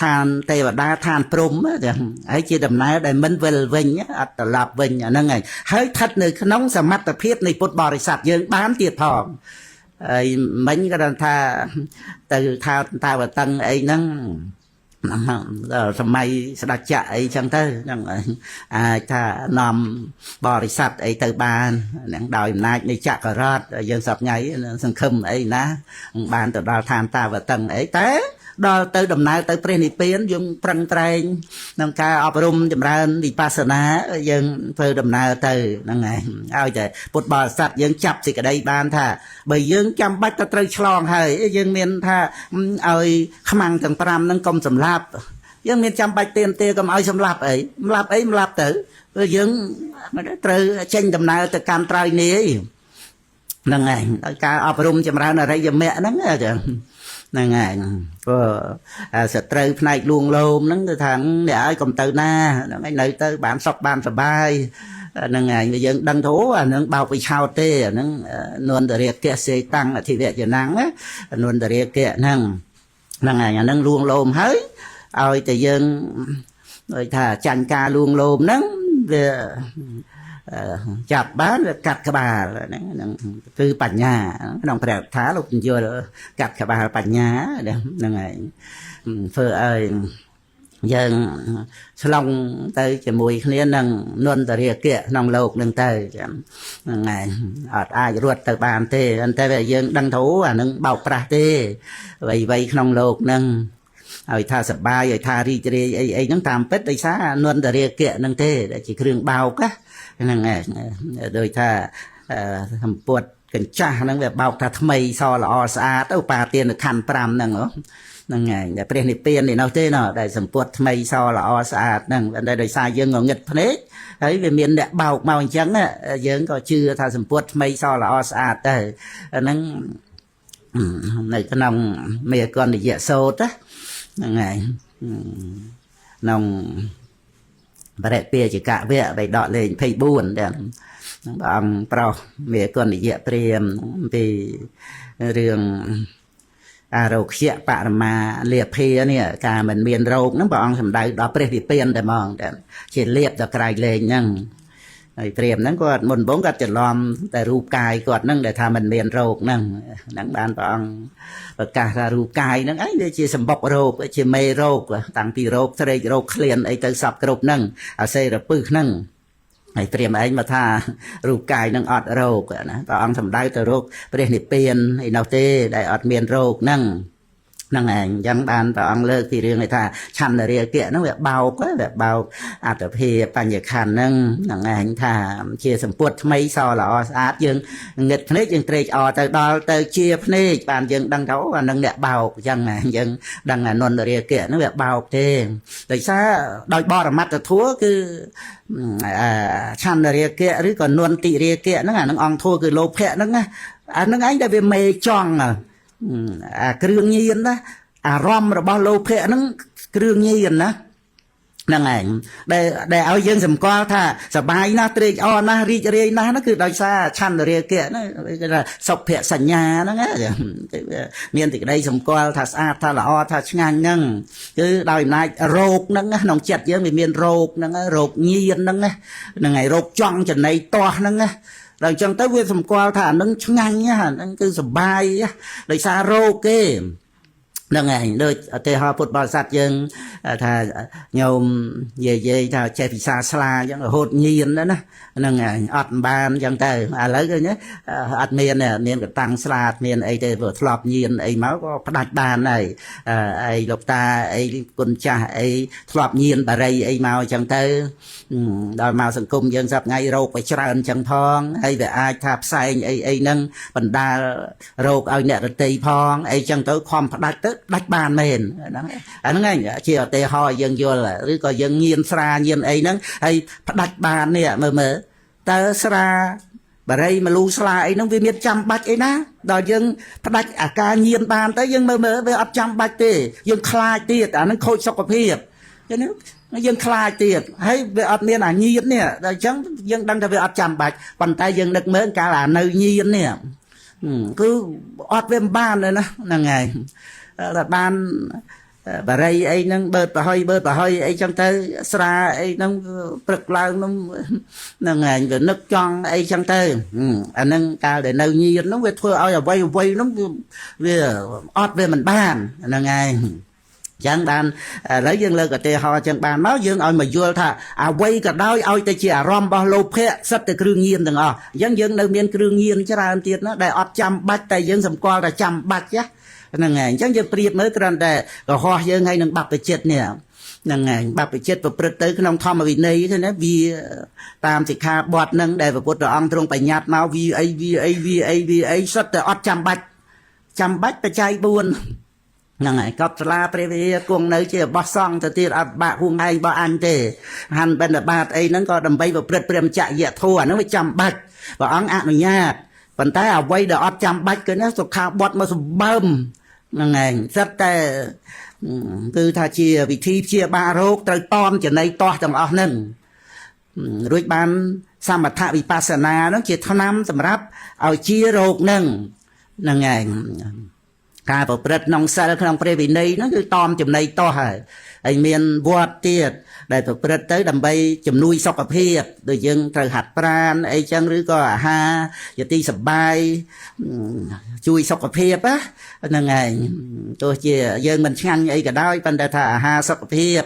ឋានទេវតាឋានព្រំចឹងហើយជាដំណើរដែលមិនវិលវិញអត់ត្រឡប់វិញអាហ្នឹងហើយហើយស្ថិតនៅក្នុងសមត្ថភាពនៃពុទ្ធបរិស័ទយើងបានទៀតផងហើយមិញក៏ថាទៅថាតាវតឹងអីហ្នឹងសម័យស្ដេចចក្រអីចឹងទៅហ្នឹងអាចថានាំបរិស័ទអីទៅបានហ្នឹងដោយអំណាចនៃចក្ររដ្ឋយើងសពថ្ងៃសង្ឃឹមអីណាបានទៅដល់ឋានតាវតឹងអីតែដល់ទៅដំណើរទៅព្រះនិព្វានយើងប្រឹងប្រែងក្នុងការអប់រំចម្រើនវិបស្សនាយើងធ្វើដំណើរទៅហ្នឹងហើយឲ្យតែពុទ្ធបរិស័ទយើងចាប់សេចក្តីបានថាបើយើងចាំបាច់ទៅត្រូវឆ្លងហើយយើងមានថាឲ្យខ្មាំងទាំង5ហ្នឹងកុំសម្លាប់យើងមានចាំបាច់ទៀមទាកុំឲ្យសម្លាប់អីសម្លាប់អីសម្លាប់ទៅព្រោះយើងត្រូវចេញដំណើរទៅកាន់ត្រើយនេះហ្នឹងហើយដោយការអប់រំចម្រើនអរិយមគ្គហ្នឹងចឹងហ្នឹងហើយព្រោះសត្រូវផ្នែកលួងលោមហ្នឹងគឺថាអ្នកឲ្យកុំទៅណាហ្នឹងហើយនៅទៅបានសុខបានសប្បាយហ្នឹងហើយយើងដឹងទៅអាហ្នឹងបោកវិឆោតទេអាហ្នឹងនន្តរាគៈសេតាំងអធិវចនំណានន្តរាគៈហ្នឹងហ្នឹងហើយអាហ្នឹងលួងលោមហើយឲ្យតែយើងដូចថាចាញ់ការលួងលោមហ្នឹងវាចាប់បានវាកាត់ក្បាលហ្នឹងហ្នឹងគឺបញ្ញាក្នុងព្រះថាលោកយល់កាត់ក្បាលបញ្ញាហ្នឹងហើយធ្វើឲ្យយើងឆ្លងទៅជាមួយគ្នានឹងនន្តរាគៈក្នុងលោកនឹងទៅហ្នឹងហើយអត់អាចរត់ទៅបានទេតែយើងដឹងថាអានឹងបោកប្រាស់ទេអ្វីៗក្នុងលោកហ្នឹងឲ្យថាសបាយឲ្យថារីករាយអីអីហ្នឹងតាមពិតដោយសារនន្តរាគៈហ្នឹងទេដែលជាគ្រឿងបោកហ្នឹងហើយដោយថាសម្ពុតកញ្ចាស់ហ្នឹងវាបោកថាថ្មីសល្អស្អាតឧបាទានខណ្ឌ5ហ្នឹងហ្នឹងហើយតែព្រះនិព្វាននេះនោះទេណដែលសម្ពុតថ្មីសល្អស្អាតហ្នឹងតែដោយសារយើងងងឹតភ្នែកហើយវាមានអ្នកបោកមកអញ្ចឹងយើងក៏ជឿថាសម្ពុតថ្មីសល្អស្អាតទៅហ្នឹងនៅក្នុងមេកណ្ឌយសោតហ្នឹងហើយក្នុងបរិពាជកវៈបៃដកលេខ24ដែលព្រះអង្គប្រោសមេកណ្ឌយព្រាមពីរឿងអារោគ្យបរមាលាភានេះការមិនមានរោគហ្នឹងព្រះអង្គសម្ដៅដល់ព្រះនិព្វានតែហ្មងតែជាលៀបដល់ក្រៃលែងហ្នឹងហើយព្រាមហ្នឹងគាត់មុនបងគាត់ច្រឡំតែរូបកាយគាត់ហ្នឹងដែលថាមិនមានរោគហ្នឹងហ្នឹងបានព្រះអង្គប្រកាសថារូបកាយហ្នឹងឯងវាជាសម្បុករោគជាមេរោគតាំងពីរោគស្រេករោគឃ្លានអីទៅសពគ្រប់ហ្នឹងអាសេរពឹសហ្នឹងហើយព្រាមឯងមកថារូបកាយនឹងអត់រោគណាព្រះអង្គសម្ដៅទៅរោគព្រះនិព្វានឯនោះទេដែលអត់មានរោគហ្នឹងហ្នឹងឯងអញ្ចឹងបានព្រះអង្គលើកពីរឿងថាឆន្ទរាគៈហ្នឹងវាបោកវាបោកអត្តភាពបញ្ញខណ្ឌហ្នឹងហ្នឹងឯងថាជាសម្ពុតថ្មីសល្អស្អាតយើងងឹតភ្នែកយើងត្រេកអរទៅដល់ទៅជាភ្នែកបានយើងដឹងថាអានឹងអ្នកបោកអញ្ចឹងយើងដឹងអានន្តរាគៈហ្នឹងវាបោកទេដោយសារដោយបរមត្តធัวគឺឆន្ទរាគៈឬក៏នន្តិរាគៈហ្នឹងអានឹងអង្គធัวគឺលោភៈហ្នឹងណាអានឹងឯងដែលវាមេចង់អាគ្រឿងញៀនណាអារម្មណ៍របស់លោភៈហ្នឹងគ្រឿងញៀនណាហ្នឹងឯងដែលឲ្យយើងសម្គាល់ថាសបាយណាស់ត្រេកអរណាស់រីករាយណាស់ហ្នឹងគឺដោយសារឆន្ទរាគៈហ្នឹងគេថាសុភសញ្ញាហ្នឹងគឺមានសេចក្តីសម្គាល់ថាស្អាតថាល្អថាឆ្ងាញ់ហ្នឹងគឺដោយអំណាចរោគហ្នឹងក្នុងចិត្តយើងវាមានរោគហ្នឹងរោគញៀនហ្នឹងហ្នឹងហើយរោគចង់ចំណៃទាស់ហ្នឹងណាដល់អញ្ចឹងទៅវាសម្គាល់ថាអានឹងឆ្ងាញ់អានឹងគឺសបាយដោយសាររោគគេ ហ្នឹងឯងដូចឧទាហរណ៍ពុទ្ធបរិស័ទយើងថាញោមនិយាយថាចេះពិសាស្លាអញ្ចឹងរហូតញៀនណាហ្នឹងឯងអត់បានអញ្ចឹងទៅឥឡូវឃើញអត់មានមានកតាំងស្លាអត់មានអីទេព្រោះធ្លាប់ញៀនអីមកក៏ផ្ដាច់បានហើយអីលោកតាអីគុណចាស់អីធ្លាប់ញៀនបារីអីមកអញ្ចឹងទៅដល់មកសង្គមយើងសប្ងៃរោគไปច្រើនអញ្ចឹងផងហើយវាអាចថាផ្សែងអីអីហ្នឹងបណ្ដាលរោគឲ្យអ្នករតីផងអីចឹងទៅខំផ្ដាច់ទៅដាច់បានមែនហ្នឹងអាហ្នឹងឯងជាឧទាហរណ៍ឲ្យយើងយល់ឬក៏យើងញៀនស្រាញៀនអីហ្នឹងហើយផ្ដាច់បាននេះមើលមើលតើស្រាបារីមលូស្លាអីហ្នឹងវាមានចាំបាច់អីណាដល់យើងផ្ដាច់អាការញៀនបានទៅយើងមើលមើលវាអត់ចាំបាច់ទេយើងខ្លាចទៀតអាហ្នឹងខូចសុខភាពចឹងយើងខ្លាចទៀតហើយវាអត់មានអាញៀននេះដល់អញ្ចឹងយើងដឹងថាវាអត់ចាំបាច់ប៉ុន្តែយើងនឹកមើលកាលអានៅញៀននេះគឺអត់វាមិនបានទេណាហ្នឹងហើយតែបានបារីអីហ្នឹងបឺតប្រហុយបឺតប្រហុយអីចឹងទៅស្រាអីហ្នឹងព្រឹកឡើងហ្នឹងហ្នឹងឯងវានឹកចង់អីចឹងទៅអាហ្នឹងកាលដែលនៅញៀនហ្នឹងវាធ្វើឲ្យអ្វីអ្វីហ្នឹងវាអត់វាមិនបានហ្នឹងឯងចឹងបានឥឡូវយើងលើកឧទាហរណ៍ចឹងបានមកយើងឲ្យមកយល់ថាអ្វីក៏ដោយឲ្យតែជាអារម្មណ៍របស់លោភៈសិតតែគ្រឿងញៀនទាំងអស់អញ្ចឹងយើងនៅមានគ្រឿងញៀនច្រើនទៀតណាដែលអត់ចាំបាច់តែយើងសម្គាល់ថាចាំបាច់ចាហ្នឹងហើយអញ្ចឹងយើងប្រៀបមើលគ្រាន់តែកុហកយើងហើយនឹងបព្វជិតនេះហ្នឹងហើយបព្វជិតប្រព្រឹត្តទៅក្នុងធម្មវិន័យឃើញណាវាតាមសិក្ខាបទហ្នឹងដែលព្រះពុទ្ធអង្គទ្រង់បញ្ញត្តិមកវាអីវាអីវាអីវាអីសុទ្ធតែអត់ចាំបាច់ចាំបាច់បច្ច័យ4ហ្នឹងហើយកប់សាលាព្រះវិហារគង់នៅជារបស់សង្ឃទៅទៀតអត់បាក់ហួងឯងរបស់អញទេហាន់បិណ្ឌបាតអីហ្នឹងក៏ដើម្បីប្រព្រឹត្តព្រះមច្ចយធម៌អាហ្នឹងវាចាំបាច់ព្រះអង្គអនុញ្ញាតប៉ុន្តែអ្វីដែលអត់ចាំបាច់គឺណាសុខាបទមកសម្បើមហ្នឹងឯងសិតតែគឺថាជាវិធីព្យាបាលរោគត្រូវតอมចំណៃតោះទាំងអស់ហ្នឹងរួចបានសមថវិបស្សនាហ្នឹងជាថ្នាំសម្រាប់ឲ្យជារោគហ្នឹងហ្នឹងឯងការប្រព្រឹត្តក្នុងសិលក្នុងព្រះវិន័យហ្នឹងគឺតอมចំណៃតោះហើយហើយមានវត្តទៀតដែលប្រព្រឹត្តទៅដើម្បីជំនួយសុខភាពដូចយើងត្រូវហាត់ប្រាណអីចឹងឬក៏អាហារជាទីសប្បាយជួយសុខភាពណាហ្នឹងឯងទោះជាយើងមិនឆ្ងាញ់អីក៏ដោយប៉ុន្តែថាអាហារសុខភាព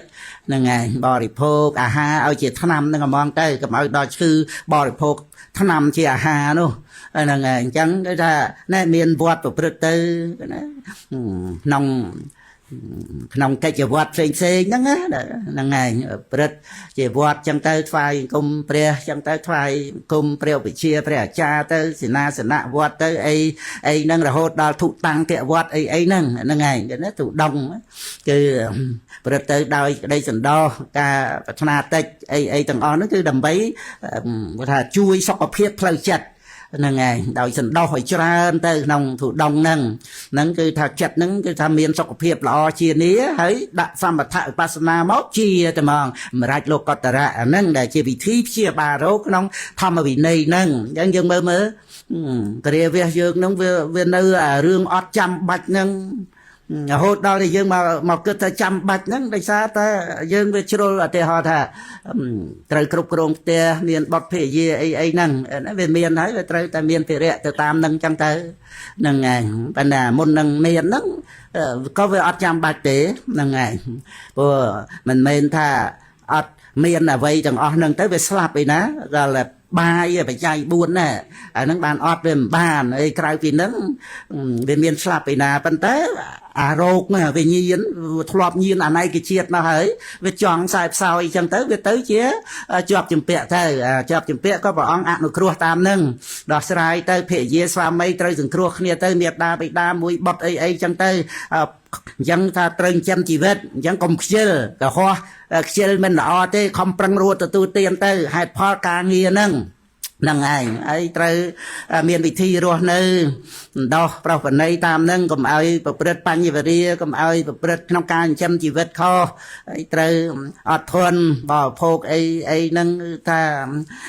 ហ្នឹងឯងបរិភោគអាហារឲ្យជាថ្នាំហ្នឹងហ្មងទៅកុំឲ្យដល់ឈឺបរិភោគថ្នាំជាអាហារនោះហ្នឹងហើយអញ្ចឹងគឺថាណែមានវត្តប្រព្រឹត្តទៅណាក្នុងក្នុងកិច្ចវត្តផ្សេងផ្សេងហ្នឹងណាហ្នឹងឯងព្រឹត្តជាវត្តចឹងទៅថ្វាយគុំព្រះចឹងទៅថ្វាយគុំព្រះវិជាព្រះអាចារ្យទៅសេនាសនៈវត្តទៅអីអីហ្នឹងរហូតដល់ធុតាំងតវត្តអីអីហ្នឹងហ្នឹងឯងណាទុដងគឺព្រឹត្តទៅដោយក្តីសន្តោសការប្រាថ្នាតិចអីអីទាំងអស់ហ្នឹងគឺដើម្បីថាជួយសុខភាពផ្លូវចិត្តហ្នឹងឯងដោយសន្តោសឲ្យច្រើនទៅក្នុងធុដងហ្នឹងហ្នឹងគឺថាចិត្តហ្នឹងគឺថាមានសុខភាពល្អជានីហើយដាក់សមថវិបស្សនាមកជាតែហ្មងសម្រាប់លោកតរៈអាហ្នឹងដែលជាវិធីព្យាបាលរោគក្នុងធម្មវិន័យហ្នឹងអញ្ចឹងយើងមើលមើលគ្រាវះយើងហ្នឹងវាវានៅអារឿងអត់ចាំបាច់ហ្នឹងរហូតដល់តែយើងមកមកគិតថាចាំបាច់ហ្នឹងដោយសារតែយើងវាជ្រុលឧទាហរណ៍ថាត្រូវគ្រប់គ្រងផ្ទះមានបុត្រភរិយាអីអីហ្នឹងវាមានហើយវាត្រូវតែមានភារៈទៅតាមហ្នឹងចឹងទៅហ្នឹងឯងប៉ុន្តែមុននឹងមានហ្នឹងក៏វាអត់ចាំបាច់ទេហ្នឹងឯងព្រោះមិនមែនថាអត់មានអ្វីទាំងអស់ហ្នឹងទៅវាស្លាប់ឯណាដល់តែបាយបច្ច័យ4ណាអាហ្នឹងបានអត់វាមិនបានអីក្រៅពីហ្នឹងវាមានស្លាប់ឯណាប៉ុន្តែអារោគហ្នឹងវាញៀនធ្លាប់ញៀនអណៃកជាតិមកហើយវាចង់ខ្សែផ្សោយអញ្ចឹងទៅវាទៅជាជាប់ជំពាក់ទៅជាប់ជំពាក់ក៏ព្រះអង្គអនុគ្រោះតាមហ្នឹងដោះស្រាយទៅភរិយាស្វាមីត្រូវសង្គ្រោះគ្នាទៅមេដាបិតាមួយបុត្រអីអីចឹងទៅអញ្ចឹងថាត្រូវចិញ្ចឹមជីវិតអញ្ចឹងកុំខ្ជិលកុហកខ្ជិលមិនល្អទេខំប្រឹងរត់ទទួលទានទៅហេតុផលការងារហ្នឹងហ្នឹងឯងហើយត្រូវមានវិធីរស់នៅដោះប្រោសបណីតាមហ្នឹងកុំឲ្យប្រព្រឹត្តបញ្ញវរាកុំឲ្យប្រព្រឹត្តក្នុងការចិញ្ចឹមជីវិតខុសហើយត្រូវអត់ធន់បរិភោគអីអីហ្នឹងថា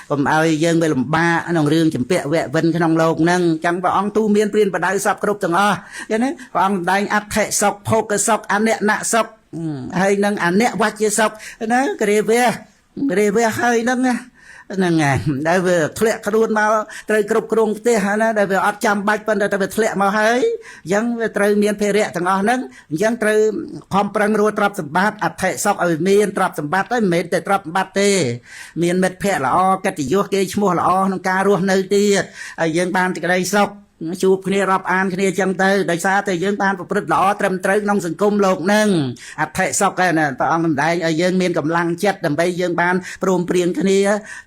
កុំឲ្យយើងវាលំបាកក្នុងរឿងចម្ពាក់វៈវិនក្នុងលោកហ្នឹងអញ្ចឹងព្រះអង្គទូមានព្រានបដៅសពគ្រប់ទាំងអស់ចឹងណាព្រះអង្គសម្ដែងអដ្ឋិសុខភោគសុខអនិនសុខហើយនឹងអនិវច្ចសុខណាគ្រាវៈគ្រាវៈហើយហ្នឹងណា ហ្នឹងហើយដែលវាធ្លាក់ខ្លួនមកត្រូវគ្រប់គ្រងផ្ទះណាដែលវាអត់ចាំបាច់ប៉ុន្តែតែវាធ្លាក់មកហើយអញ្ចឹងវាត្រូវមានភារៈទាំងអស់ហ្នឹងអញ្ចឹងត្រូវខំប្រឹងរស់ទ្រព្យសម្បត្តិអធិសុខឲ្យមានទ្រព្យសម្បត្តិហើយមិនមែនតែទ្រព្យសម្បត្តិទេមានមិត្តភ័ក្តិល្អកិត្តិយសគេឈ្មោះល្អក្នុងការរស់នៅទៀតហើយយើងបានសេចក្តីសុខជួបគ្នារាប់អានគ្នាចឹងទៅដោយសារតែយើងបានប្រព្រឹត្តល្អត្រឹមត្រូវក្នុងសង្គមលោកនឹងអធិសុខហ្នឹងព្រះអង្គសម្ដែងឲ្យយើងមានកម្លាំងចិត្តដើម្បីយើងបានព្រមព្រៀងគ្នា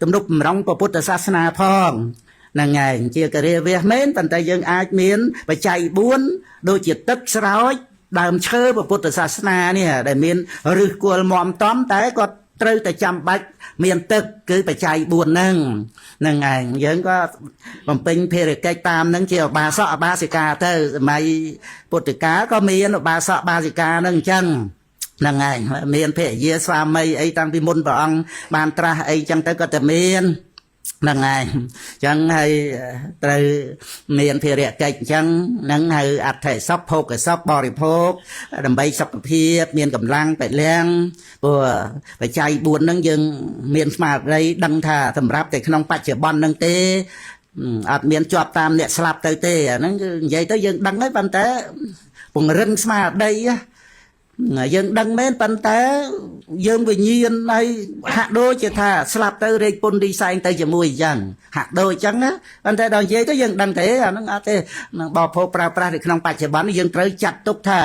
ទំនុកបំរុងព្រះពុទ្ធសាសនាផងហ្នឹងហើយជាករិយាវះមែនប៉ុន្តែយើងអាចមានបច្ច័យ4ដូចជាទឹកស្រោចដើមឈើព្រះពុទ្ធសាសនានេះដែលមានឫសគល់មមតំតែគាត់ត្រូវតែចាំបាច់មានទឹកគឺបច្ច័យ4ហ្នឹងហ្នឹងឯងយើងក៏បំពេញភារកិច្ចតាមហ្នឹងជាឧបាសកឧបាសិកាទៅសម័យពុទ្ធកាលក៏មានឧបាសកបាសិកាហ្នឹងអញ្ចឹងហ្នឹងឯងមានភរិយាស្វាមីអីតាំងពីមុនព្រះអង្គបានត្រាស់អីចឹងទៅក៏តែមានហ្នឹងហើយអញ្ចឹងហើយត្រូវមានភារកិច្ចអញ្ចឹងហ្នឹងហៅអដ្ឋិសុខភោគសុខបរិភោគដើម្បីសុខភាពមានកម្លាំងពលំព្រោះបច្ច័យ4ហ្នឹងយើងមានស្មារតីដឹងថាសម្រាប់តែក្នុងបច្ចុប្បន្នហ្នឹងទេអត់មានជាប់តាមអ្នកស្លាប់ទៅទេអាហ្នឹងគឺនិយាយទៅយើងដឹងហើយប៉ុន្តែពង្រឹងស្មារតីយើងដឹងមែនប៉ុន្តែយើងវិញ្ញាណហើយហាក់ដូចជាថាស្លាប់ទៅរែកពុនរីសែងទៅជាមួយអញ្ចឹងហាក់ដូចអញ្ចឹងណាប៉ុន្តែដល់និយាយទៅយើងដឹងទេអាហ្នឹងអត់ទេនឹងបរិភោគប្រើប្រាស់នៅក្នុងបច្ចុប្បន្នយើងត្រូវចាត់ទុកថា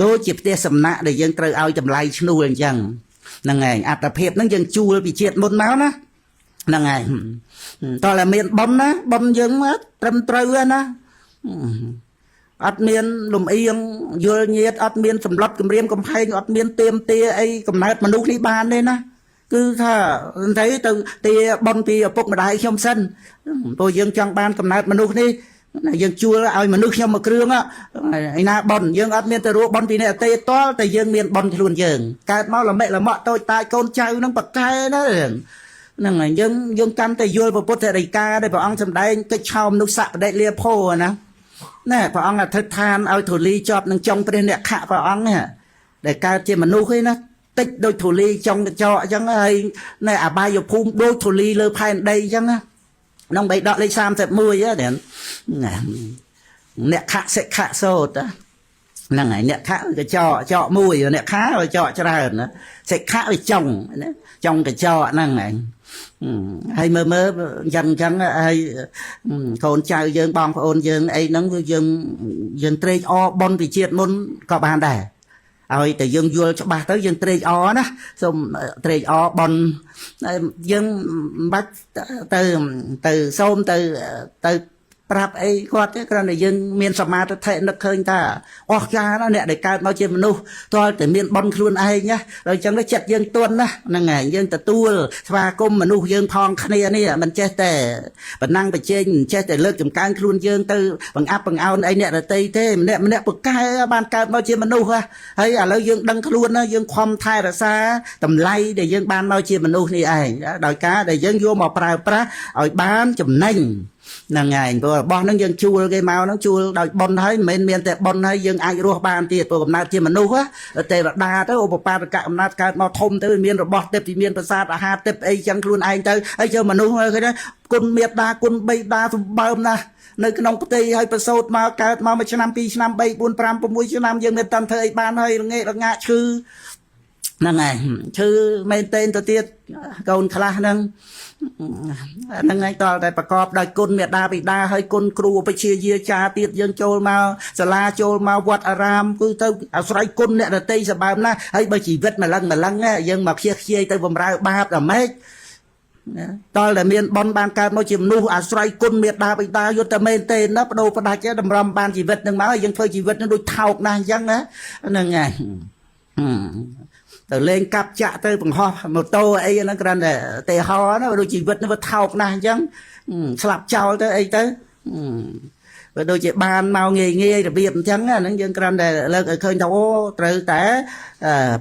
ដូចជាផ្ទះសំណាក់ដែលយើងត្រូវឲ្យតម្លៃឈ្នួលអញ្ចឹងហ្នឹងឯងអត្តភាពហ្នឹងយើងជួលពីជាតិមុនមកណាហ្នឹងឯងតោះតែមានប៉ុនណាប៉ុនយើងត្រឹមត្រូវណាអត់មានលំអៀងយល់ញាតអត់មានសម្លុតគម្រាមកំហែងអត់មានទៀមទាអីកំណើតមនុស្សនេះបានទេណាគឺថាទៅទៅទាប៉ុនពីឪពុកម្ដាយខ្ញុំសិនព្រោះយើងចង់បានកំណើតមនុស្សនេះយើងជួលឲ្យមនុស្សខ្ញុំមួយគ្រឿងឯណាប៉ុនយើងអត់មានទៅរកប៉ុនពីអ្នកអទេតលតែយើងមានប៉ុនខ្លួនយើងកើតមកល្មិចល្មក់តូចតាចកូនចៅនឹងប៉កែណាហ្នឹងហើយយើងកាន់តែយល់ពុទ្ធរិកាដែលព្រះអង្គសម្ដែងកិច្ចឆោមមនុស្សសក្តិលាភោណាណែព្រះអង្គអធិដ្ឋានឲ្យធូលីជាប់នឹងចុងព្រះអ្នកខៈព្រះអង្គនេះដែលកើតជាមនុស្សឯណាតិចដូចធូលីចុងកញ្ចក់អញ្ចឹងហើយណែអបាយភូមិដូចធូលីលើផែនដីអញ្ចឹងណាក្នុងបៃដកលេខ31ហ្នឹងអ្នកខៈសិខៈសោតហ្នឹងហើយអ្នកខៈកញ្ចក់ចកមួយអ្នកខាវាចកច្រើនណាសិខៈវាចុងណាចុងកញ្ចក់ហ្នឹងហើយហើយមើលមើលអញ្ចឹងអញ្ចឹងហើយកូនចៅយើងបងប្អូនយើងអីហ្នឹងគឺយើងត្រេកអរបនពីជាតិមុនក៏បានដែរឲ្យតែយើងយល់ច្បាស់ទៅយើងត្រេកអរណាសូមត្រេកអរបនយើងមិនបាច់ទៅទៅសូមទៅទៅប្រាប់អីគាត់ទេគ្រាន់តែយើងមានសមាធិនឹកឃើញថាអស្ចារ្យណាស់អ្នកដែលកើតមកជាមនុស្សទាល់តែមានបុណ្យខ្លួនឯងណាដល់អញ្ចឹងទៅចិត្តយើងទន់ណាហ្នឹងហើយយើងទទួលស្វាគមន៍មនុស្សយើងផងគ្នានេះមិនចេះតែបណ្ណាំងប្រជែងមិនចេះតែលើកចំកើងខ្លួនយើងទៅបង្អាប់បង្អោនអីអ្នកដតីទេម្នាក់ម្នាក់ពកែបានកើតមកជាមនុស្សហើយឥឡូវយើងដឹងខ្លួនណាយើងខំថែរក្សាតម្លៃដែលយើងបានមកជាមនុស្សនេះឯងដោយការដែលយើងយកមកប្រើប្រាស់ឲ្យបានចំណេញហ្នឹងហើយព្រោះរបស់ហ្នឹងយើងជួលគេមកហ្នឹងជួលដោយប៉ុនហើយមិនមែនមានតែប៉ុនហើយយើងអាចរស់បានទៀតព្រោះកំណើតជាមនុស្សទេវតាទៅឧបបាទកកំណើតកើតមកធំទៅមានរបស់ទេពមានប្រាសាទអាហារទេពអីចឹងខ្លួនឯងទៅហើយជាមនុស្សគេថាគុណមេត្តាគុណបិតាសម្បើមណាស់នៅក្នុងផ្ទៃហើយប្រសូតមកកើតមកមួយឆ្នាំពីរឆ្នាំ3 4 5 6ឆ្នាំយើងមិនតាន់ធ្វើអីបានហើយរងាករងាក់ឈឺហ្នឹងហើយឈឺមែនទែនទៅទៀតកូនខ្លះហ្នឹងហ្នឹងហើយតើតែប្រកបដោយគុណមេដាបិតាហើយគុណគ្រូឧបជាយាចាទៀតយើងចូលមកសាលាចូលមកវត្តអារាមគឺទៅអាស្រ័យគុណអ្នកដតីសម្បើមណាស់ហើយបើជីវិតម្លឹងម្លឹងយើងមកខ្ជិះខ្ជាយទៅបំរើបាបដល់ម៉េចតើតែមានប៉ុនបានកើតមកជាមនុស្សអាស្រ័យគុណមេដាបិតាយុទ្ធតែមែនទេណាបដូរផ្ដាច់តម្រាំបានជីវិតនឹងមកយើងធ្វើជីវិតនឹងដូចថោកណាស់អញ្ចឹងណាហ្នឹងហើយទៅលេងកាប់ចាក់ទៅបង្ហោះម៉ូតូអីហ្នឹងគ្រាន់តែទេហោណាដូចជីវិតហ្នឹងវាថោកណាស់អញ្ចឹងស្លាប់ចោលទៅអីទៅវាដូចជាបានមកងាយងាយរបៀបអញ្ចឹងហ្នឹងយើងគ្រាន់តែលើកឲ្យឃើញថាអូត្រូវតែ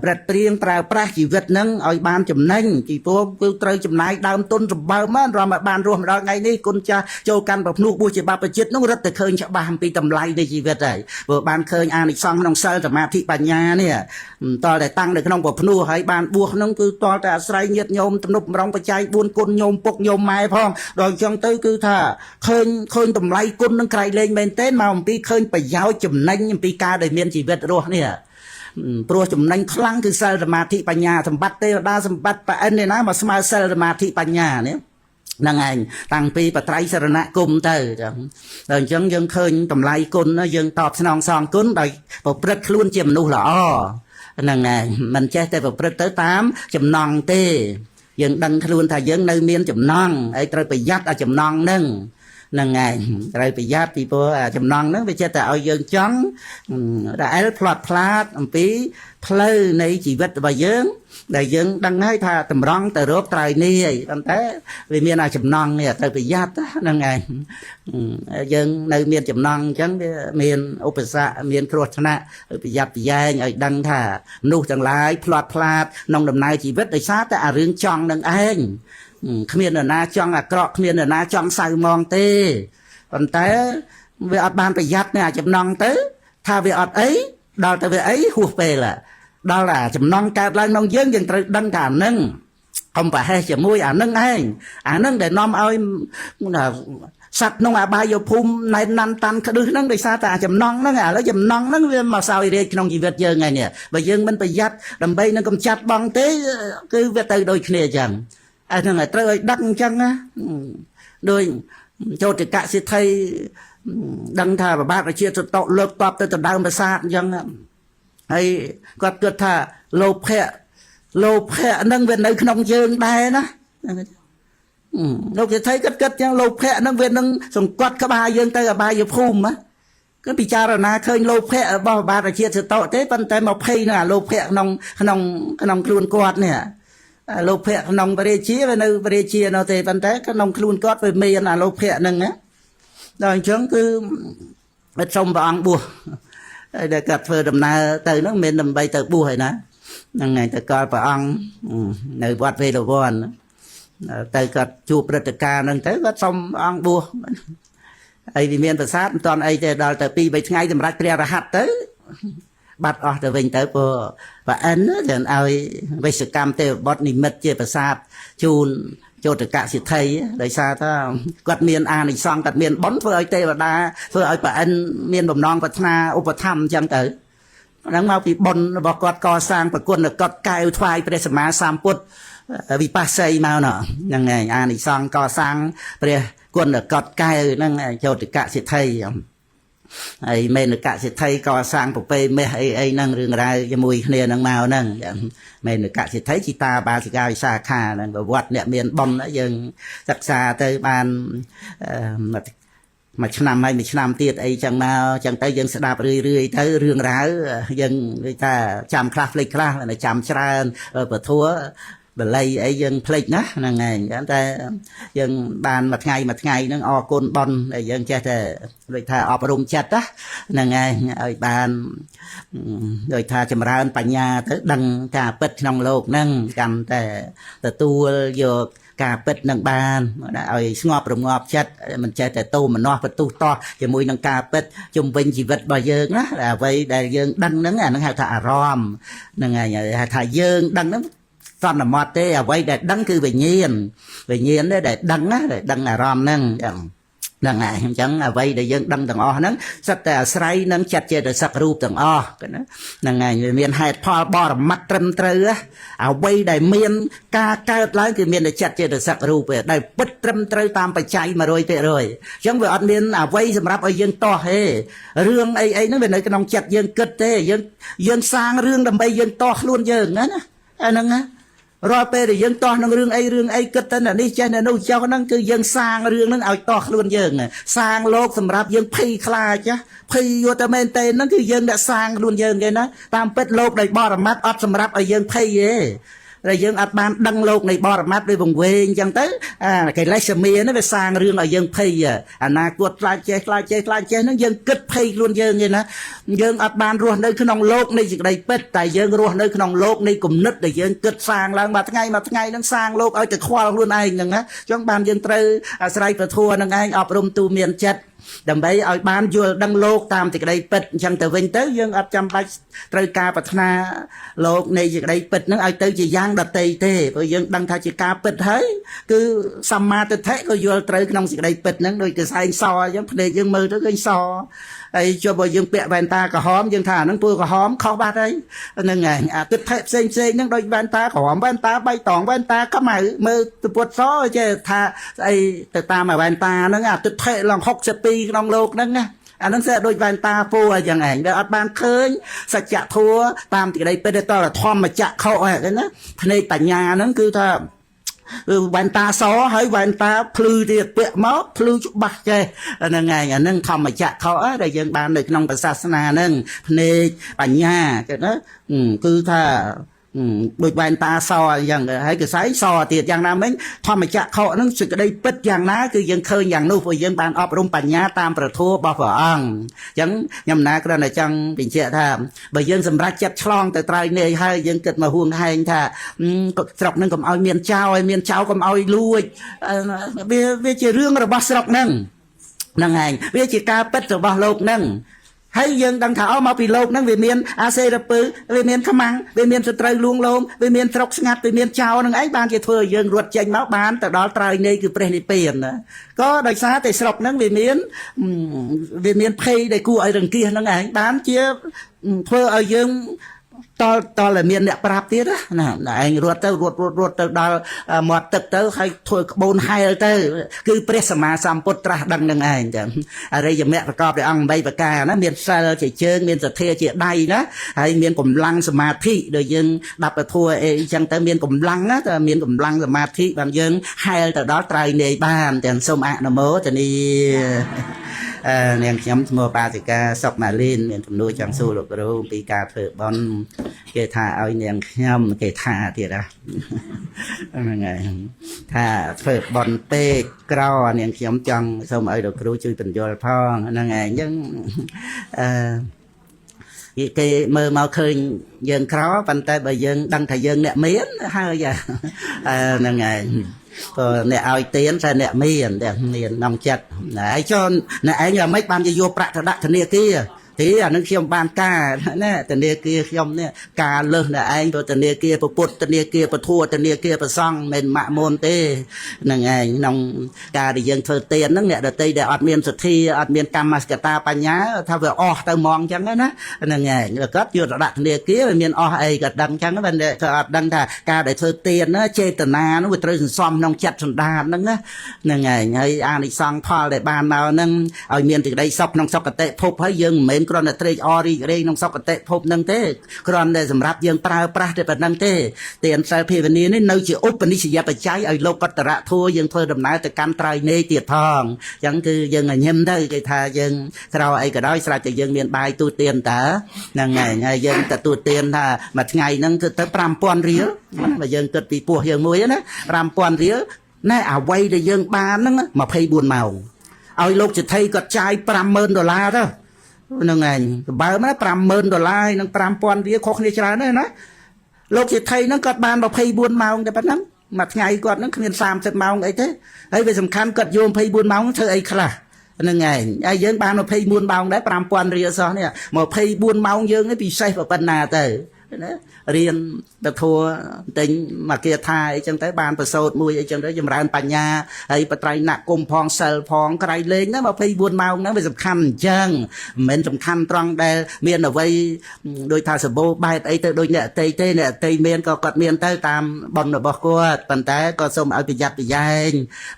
ប្រឹតព្រៀងប្រើប្រាស់ជីវិតនឹងឲ្យបានចំណេញពីព្រោះគឺត្រូវចំណាយដើមទុនសម្បើមរំឲ្យបានរស់មកដល់ថ្ងៃនេះគុណចាស់ចូលកាន់ប្រភ្នោះបួសជាបព្វជិតនោះរឹតតែឃើញច្បាស់អំពីតម្លៃនៃជីវិតហើយព្រោះបានឃើញអានិសង្សក្នុងសិលសមាធិបញ្ញានេះតលតែតាំងនៅក្នុងប្រភ្នោះហើយបានបួសនោះគឺតលតែអាស្រ័យញាតិញោមទំនុកម្រងបច្ច័យ4គុណញោមពុកញោមម៉ែផងដល់អញ្ចឹងទៅគឺថាឃើញតម្លៃគុណនឹងក្រៃលែងមែនទែនមកអំពីឃើញប្រយោជន៍ចំណេញអំពីការដែលមានជីវិតរស់នេះព្រោះចំណេញខ្លាំងគឺសិលសមាធិបញ្ញាសម្បត្តិទេវតាសម្បត្តិប្រអិននេះណាមកស្មើសិលសមាធិបញ្ញានេះហ្នឹងឯងតាំងពីបត្រៃសរណគមទៅចឹងដល់អញ្ចឹងយើងឃើញតម្លៃគុណយើងតបស្នងសងគុណដោយប្រព្រឹត្តខ្លួនជាមនុស្សល្អហ្នឹងឯងមិនចេះតែប្រព្រឹត្តទៅតាមចំណងទេយើងដឹងខ្លួនថាយើងនៅមានចំណងហើយត្រូវប្រយ័ត្នអាចំណងហ្នឹងហ្នឹងឯងត្រូវប្រយ័ត្នពីព្រោះអាចំណងហ្នឹងវាចេះតែឲ្យយើងចង់ដែលផ្លាត់ផ្លាតអំពីផ្លូវនៃជីវិតរបស់យើងដែលយើងដឹងហើយថាតម្រង់ទៅរកត្រៃនេះហើយប៉ុន្តែវាមានអាចំណងនេះត្រូវប្រយ័ត្នហ្នឹងឯងយើងនៅមានចំណងអញ្ចឹងវាមានឧបសគ្គមានគ្រោះថ្នាក់ប្រយ័ត្នប្រយែងឲ្យដឹងថាមនុស្សទាំងឡាយផ្លាត់ផ្លាតក្នុងដំណើរជីវិតដោយសារតែអារឿងចង់នឹងឯងគ្មាននរណាចង់អាក្រក់គ្មាននរណាចង់សៅមងទេប៉ុន្តែវាអត់បានប្រយ័ត្ននេះអាចំណងទៅថាវាអត់អីដល់ទៅវាអីហួសពេលដល់អាចំណងកើតឡើងក្នុងយើងយើងត្រូវដឹងថាអានឹងកុំប្រហែសជាមួយអានឹងឯងអានឹងដែលនាំឲ្យសត្វក្នុងអបាយភូមិណែនណាន់តាន់ក្តឹសហ្នឹងដោយសារតែអាចំណងហ្នឹងឥឡូវចំណងហ្នឹងវាមកសោយរាជក្នុងជីវិតយើងហ្នឹងនេះបើយើងមិនប្រយ័ត្នដើម្បីនឹងកំចាត់បងទេគឺវាទៅដូចគ្នាអញ្ចឹងអាហ្នឹងត្រូវឲ្យដឹងអញ្ចឹងណាដូចចូលតកសិទ្ធិដឹងថាប្របាទប្រជាសតុលើកតបទៅដណ្ដើមប្រាសាទអញ្ចឹងហើយគាត់គិតថាលោភៈលោភៈហ្នឹងវានៅក្នុងយើងដែរណាលោកសិទ្ធិគាត់គិតចឹងលោភៈហ្នឹងវានឹងសង្កត់ក្បាលយើងទៅអបាយភូមិណាគឺពិចារណាឃើញលោភៈរបស់បាទប្រជាសតុទេប៉ុន្តែមកភ័យនឹងអាលោភៈក្នុងក្នុងក្នុងខ្លួនគាត់នេះលោភៈក្នុងព្រះរាជាវានៅព្រះរាជានៅទេប៉ុន្តែក្នុងខ្លួនគាត់វាមានអាលោភៈហ្នឹងណាដល់អញ្ចឹងគឺមិនសុំព្រះអង្គបួសហើយដែលគាត់ធ្វើដំណើរទៅហ្នឹងមិនដើម្បីទៅបួសឯណាហ្នឹងហើយទៅកលព្រះអង្គនៅវត្តវេលវ័នទៅគាត់ជួបព្រឹត្តិការណ៍ហ្នឹងទៅគាត់សុំអង្គបួសហើយវាមានប្រាសាទមិនតាន់អីទេដល់ទៅ2 3ថ្ងៃសម្រាប់ព្រះរហ័តទៅបាត់អស់ទៅវិញទៅព្រោះប្រអិនចឹងឲ្យវិសកម្មទេវបុត្រនិមិត្តជាប្រាសាទជូនចូលតកសិទ្ធិដោយសារថាគាត់មានអានិសង្សគាត់មានបុណ្យធ្វើឲ្យទេវតាធ្វើឲ្យប្រអិនមានបំណងប្រាថ្នាឧបត្ថម្ភអញ្ចឹងទៅហ្នឹងមកពីបុណ្យរបស់គាត់កសាងប្រគុណកត់កែវថ្វាយព្រះសម្មាសម្ពុទ្ធវិបស្សីមកណោះហ្នឹងឯងអានិសង្សកសាងព្រះគុណកត់កែវហ្នឹងចូលតកសិទ្ធិហើយមេនកសិទ្ធិកសាងប្រពៃមេះអីអីហ្នឹងរឿងរ៉ាវជាមួយគ្នាហ្នឹងមកហ្នឹងមេនកសិទ្ធិជីតាបាសិកាវិសាខាហ្នឹងប្រវត្តិអ្នកមានបុណ្យយើងសិក្សាទៅបានមួយឆ្នាំហើយមួយឆ្នាំទៀតអីចឹងមកចឹងទៅយើងស្ដាប់រឿយរឿយទៅរឿងរ៉ាវយើងដូចថាចាំខ្លះភ្លេចខ្លះចាំច្រើនពធัวបល័យអីយើងភ្លេចណាហ្នឹងឯងតែយើងបានមួយថ្ងៃមួយថ្ងៃហ្នឹងអរគុណបុណ្យដែលយើងចេះតែដូចថាអប់រំចិត្តណាហ្នឹងឯងឲ្យបានដូចថាចម្រើនបញ្ញាទៅដឹងការពិតក្នុងលោកហ្នឹងកាន់តែទទួលយកការពិតនឹងបានឲ្យស្ងប់រងាប់ចិត្តមិនចេះតែទោមនស្សបន្ទុះតោះជាមួយនឹងការពិតជំវិញជីវិតរបស់យើងណាអ្វីដែលយើងដឹងហ្នឹងអាហ្នឹងហៅថាអារម្មណ៍ហ្នឹងឯងហៅថាយើងដឹងហ្នឹងសន្មត់ទេអ្វីដែលដឹងគឺវិញ្ញាណវិញ្ញាណទេដែលដឹងណាដែលដឹងអារម្មណ៍ហ្នឹងហ្នឹងហើយអញ្ចឹងអ្វីដែលយើងដឹងទាំងអស់ហ្នឹងសិតតែអាស្រ័យនឹងចិត្តចេតសិករូបទាំងអស់ណាហ្នឹងហើយវាមានហេតុផលបរមត្តត្រឹមត្រូវអ្វីដែលមានការកើតឡើងគឺមានតែចិត្តចេតសិករូបទេដែលពិតត្រឹមត្រូវតាមបច្ច័យ100%អញ្ចឹងវាអត់មានអ្វីសម្រាប់ឲ្យយើងតោះទេរឿងអីអីហ្នឹងវានៅក្នុងចិត្តយើងគិតទេយើងសាងរឿងដើម្បីយើងតោះខ្លួនយើងណាអាហ្នឹងណារាល់ពេលដែលយើងតោះនឹងរឿងអីរឿងអីគិតទៅនេះចេះនៅនោះចុះហ្នឹងគឺយើងសាងរឿងហ្នឹងឲ្យតោះខ្លួនយើងសាងលោកសម្រាប់យើងភ័យខ្លាចភ័យយកតែមែនទេហ្នឹងគឺយើងអ្នកសាងខ្លួនយើងគេណាតាមពិតលោកដោយបរមត្តអត់សម្រាប់ឲ្យយើងភ័យទេ ដែលយើងអត់បានដឹងលោកនៃបរមត្តដូចវង្វេងអញ្ចឹងទៅអាកិលេសមានេះវាសាងរឿងឲ្យយើងភ័យអនាគតខ្លាចចេះខ្លាចចេះខ្លាចចេះហ្នឹងយើងគិតភ័យខ្លួនយើងទេណាយើងអត់បានរស់នៅក្នុងលោកនៃសេចក្តីពិតតែយើងរស់នៅក្នុងលោកនៃគំនិតដែលយើងគិតសាងឡើងមួយថ្ងៃមួយថ្ងៃហ្នឹងសាងលោកឲ្យទៅខ្វល់ខ្លួនឯងហ្នឹងណាអញ្ចឹងបានយើងត្រូវអាស្រ័យពធហ្នឹងឯងអប់រំទូមានចិត្តដើម្បីឲ្យបានយល់ដឹងលោកតាមសេចក្តីពិតអញ្ចឹងទៅវិញទៅយើងអត់ចាំបាច់ត្រូវការប្រាថ្នាលោកនៃសេចក្តីពិតហ្នឹងឲ្យទៅជាយ៉ាងដតីទេព្រោះយើងដឹងថាជាការពិតហើយគឺសម្មាទិដ្ឋិក៏យល់ត្រូវក្នុងសេចក្តីពិតហ្នឹងដូចកសែងសអញ្ចឹងភ្នែកយើងមើលទៅឃើញសហើយចុះបើយើងពាក់វ៉ែនតាក្រហមយើងថាអាហ្នឹងពណ៌ក្រហមខុសបាត់ហើយហ្នឹងឯងអាទិដ្ឋិផ្សេងផ្សេងហ្នឹងដូចវ៉ែនតាក្រហមវ៉ែនតាបៃតងវ៉ែនតាខ្មៅមើលទៅពុតសចេះថាស្អីទៅតាមអាវ៉ែនតាហ្នឹងអាទិដ្ឋិឡើង62ក្នុងលោកហ្នឹងណាអាហ្នឹងស្អាតដូចវ៉ែនតាពូអញ្ចឹងឯងវាអត់បានឃើញសច្ចធម៌តាមទីក្តីពិតទេតើធម្មចក្ខុហ្នឹងណាភ្នែកបញ្ញាហ្នឹងគឺថាវ៉ែនតាសហើយវ៉ែនតាភ្លឺទៀតពាក់មកភ្លឺច្បាស់ចេះហ្នឹងឯងអាហ្នឹងធម្មចក្ខុដែលយើងបាននៅក្នុងសាសនាហ្នឹងភ្នែកបញ្ញាគេណាគឺថាដូចវ៉ែនតាសអញ្ចឹងហើយកសែងសទៀតយ៉ាងណាមិញធម្មចក្ខុហ្នឹងសេចក្តីពិតយ៉ាងណាគឺយើងឃើញយ៉ាងនោះព្រោះយើងបានអប់រំបញ្ញាតាមប្រធัวរបស់ព្រះអង្គអញ្ចឹងខ្ញុំណាគ្រាន់តែចង់បញ្ជាក់ថាបើយើងសម្រេចចិត្តឆ្លងទៅត្រើយនេះហើយយើងគិតមកហួងហែងថាស្រុកហ្នឹងកុំឲ្យមានចៅឲ្យមានចៅកុំឲ្យលួចវាជារឿងរបស់ស្រុកហ្នឹងហ្នឹងឯងវាជាការពិតរបស់លោកហ្នឹងហើយយើងដឹងថាអូមកពីលោកហ្នឹងវាមានអាសេរពើវាមានខ្មាំងវាមានសត្រូវលួងលោមវាមានស្រុកស្ងាត់វាមានចោរហ្នឹងឯងបានជាធ្វើឲ្យយើងរត់ចេញមកបានទៅដល់ត្រើយនៃគឺព្រះនិព្វានណាក៏ដោយសារតែស្រុកហ្នឹងវាមានភ័យដែលគួរឲ្យរង្គៀសហ្នឹងឯងបានជាធ្វើឲ្យយើងតលតលតែមានអ្នកប្រាប់ទៀតណាឯងរត់ទៅរត់រត់រត់ទៅដល់មាត់ទឹកទៅហើយធ្វើក្បូនហែលទៅគឺព្រះសម្មាសម្ពុទ្ធត្រាស់ដឹងនឹងឯងចឹងអរិយមគ្គប្រកបដោយអង្គ8ប្រការណាមានសិលជាជើងមានសទ្ធាជាដៃណាហើយមានកម្លាំងសមាធិដូចយើងដាប់ពធអីចឹងទៅមានកម្លាំងណាតែមានកម្លាំងសមាធិបានយើងហែលទៅដល់ត្រៃនាយបានទាំងសូមអនុមោទនានាងខ្ញុំឈ្មោះបាសិកាសុកម៉ាលីនមានចំនួនចង់សួរលោកគ្រូពីការធ្វើបុណ្យគេថាឲ្យនាងខ្ញុំគេថាទៀតហ្នឹងហើយថាធ្វើបុណ្យពេកក្រនាងខ្ញុំចង់សូមឲ្យលោកគ្រូជួយបញ្យល់ផងហ្នឹងហើយអញ្ចឹងអឺគេមើលមកឃើញយើងក្រប៉ុន្តែបើយើងដឹងថាយើងអ្នកមានហើយហ្នឹងហើយព្រោះអ្នកឲ្យទៀនតែអ្នកមានតែមានក្នុងចិត្តហើយចុះអ្នកឯងយ៉ាងម៉េចបានជាយកប្រាក់ទៅដាក់ធនាគារទេអានឹងខ្ញុំបានការណាធនាគារខ្ញុំនេះការលើសអ្នកឯងព្រោះធនាគារពុទ្ធធនាគារពធធនាគារប្រសង់មិនម៉ាក់មុនទេហ្នឹងឯងក្នុងការដែលយើងធ្វើទានហ្នឹងអ្នកដតីដែលអត់មានសទ្ធាអត់មានកម្មសកតាបញ្ញាថាវាអស់ទៅហ្មងអញ្ចឹងណាហ្នឹងឯងគាត់យកទៅដាក់ធនាគារវាមានអស់អីក៏ដឹងអញ្ចឹងតែគាត់អត់ដឹងថាការដែលធ្វើទានណាចេតនានោះវាត្រូវសន្សំក្នុងចិត្តសន្តានហ្នឹងណាហ្នឹងឯងហើយអានិសង្សផលដែលបានមកហ្នឹងឲ្យមានសេចក្តីសុខក្នុងសុគតិភពហើយយើងមិនមែនគ្រាន់តែត្រេកអររីករាយក្នុងសុគតិភពហ្នឹងទេគ្រាន់តែសម្រាប់យើងប្រើប្រាស់តែប៉ុណ្្នឹងទេទានសិលភាវនានេះនៅជាឧបនិស្សយបច្ច័យឲ្យលោកកតរៈធัวយើងធ្វើដំណើរទៅកាន់ត្រៃនេទៀតផងអញ្ចឹងគឺយើងញញឹមទៅគេថាយើងក្រោអីក៏ដោយស្រេចតែយើងមានបាយទូទានតើហ្នឹងហើយហើយយើងទទួលទានថាមួយថ្ងៃហ្នឹងគឺទៅ5000រៀលបើយើងគិតពីពោះយើងមួយណា5000រៀលណែអ្វីដែលយើងបានហ្នឹង24ម៉ោងឲ្យលោកសេដ្ឋីគាត់ចាយ50000ដុល្លារទៅហ្នឹងឯងបើមក50000ដុល្លារនិង5000រៀលខុសគ្នាច្រើនណាស់ណាលោកសេដ្ឋីហ្នឹងគាត់បាន24ម៉ោងតែប៉ុណ្ណឹងមួយថ្ងៃគាត់ហ្នឹងគ្មាន30ម៉ោងអីទេហើយវាសំខាន់គាត់យក24ម៉ោងធ្វើអីខ្លះហ្នឹងឯងហើយយើងបាន24ម៉ោងដែរ5000រៀលសោះនេះ24ម៉ោងយើងនេះពិសេសប៉ុណ្ណាទៅណារៀនពធទិញមកគាថាអីចឹងទៅបានប្រសូតមួយអីចឹងទៅចម្រើនបញ្ញាហើយបត្រៃណគុំផងសិលផងក្រៃលែងណា24ម៉ោងហ្នឹងវាសំខាន់អញ្ចឹងមិនមែនសំខាន់ត្រង់ដែលមានអ្វីដូចថាសបោបែបអីទៅដូចអ្នកអតីទេអ្នកអតីមានក៏គាត់មានទៅតាមបុណ្យរបស់គាត់ប៉ុន្តែក៏សូមឲ្យប្រយ័ត្នប្រយែង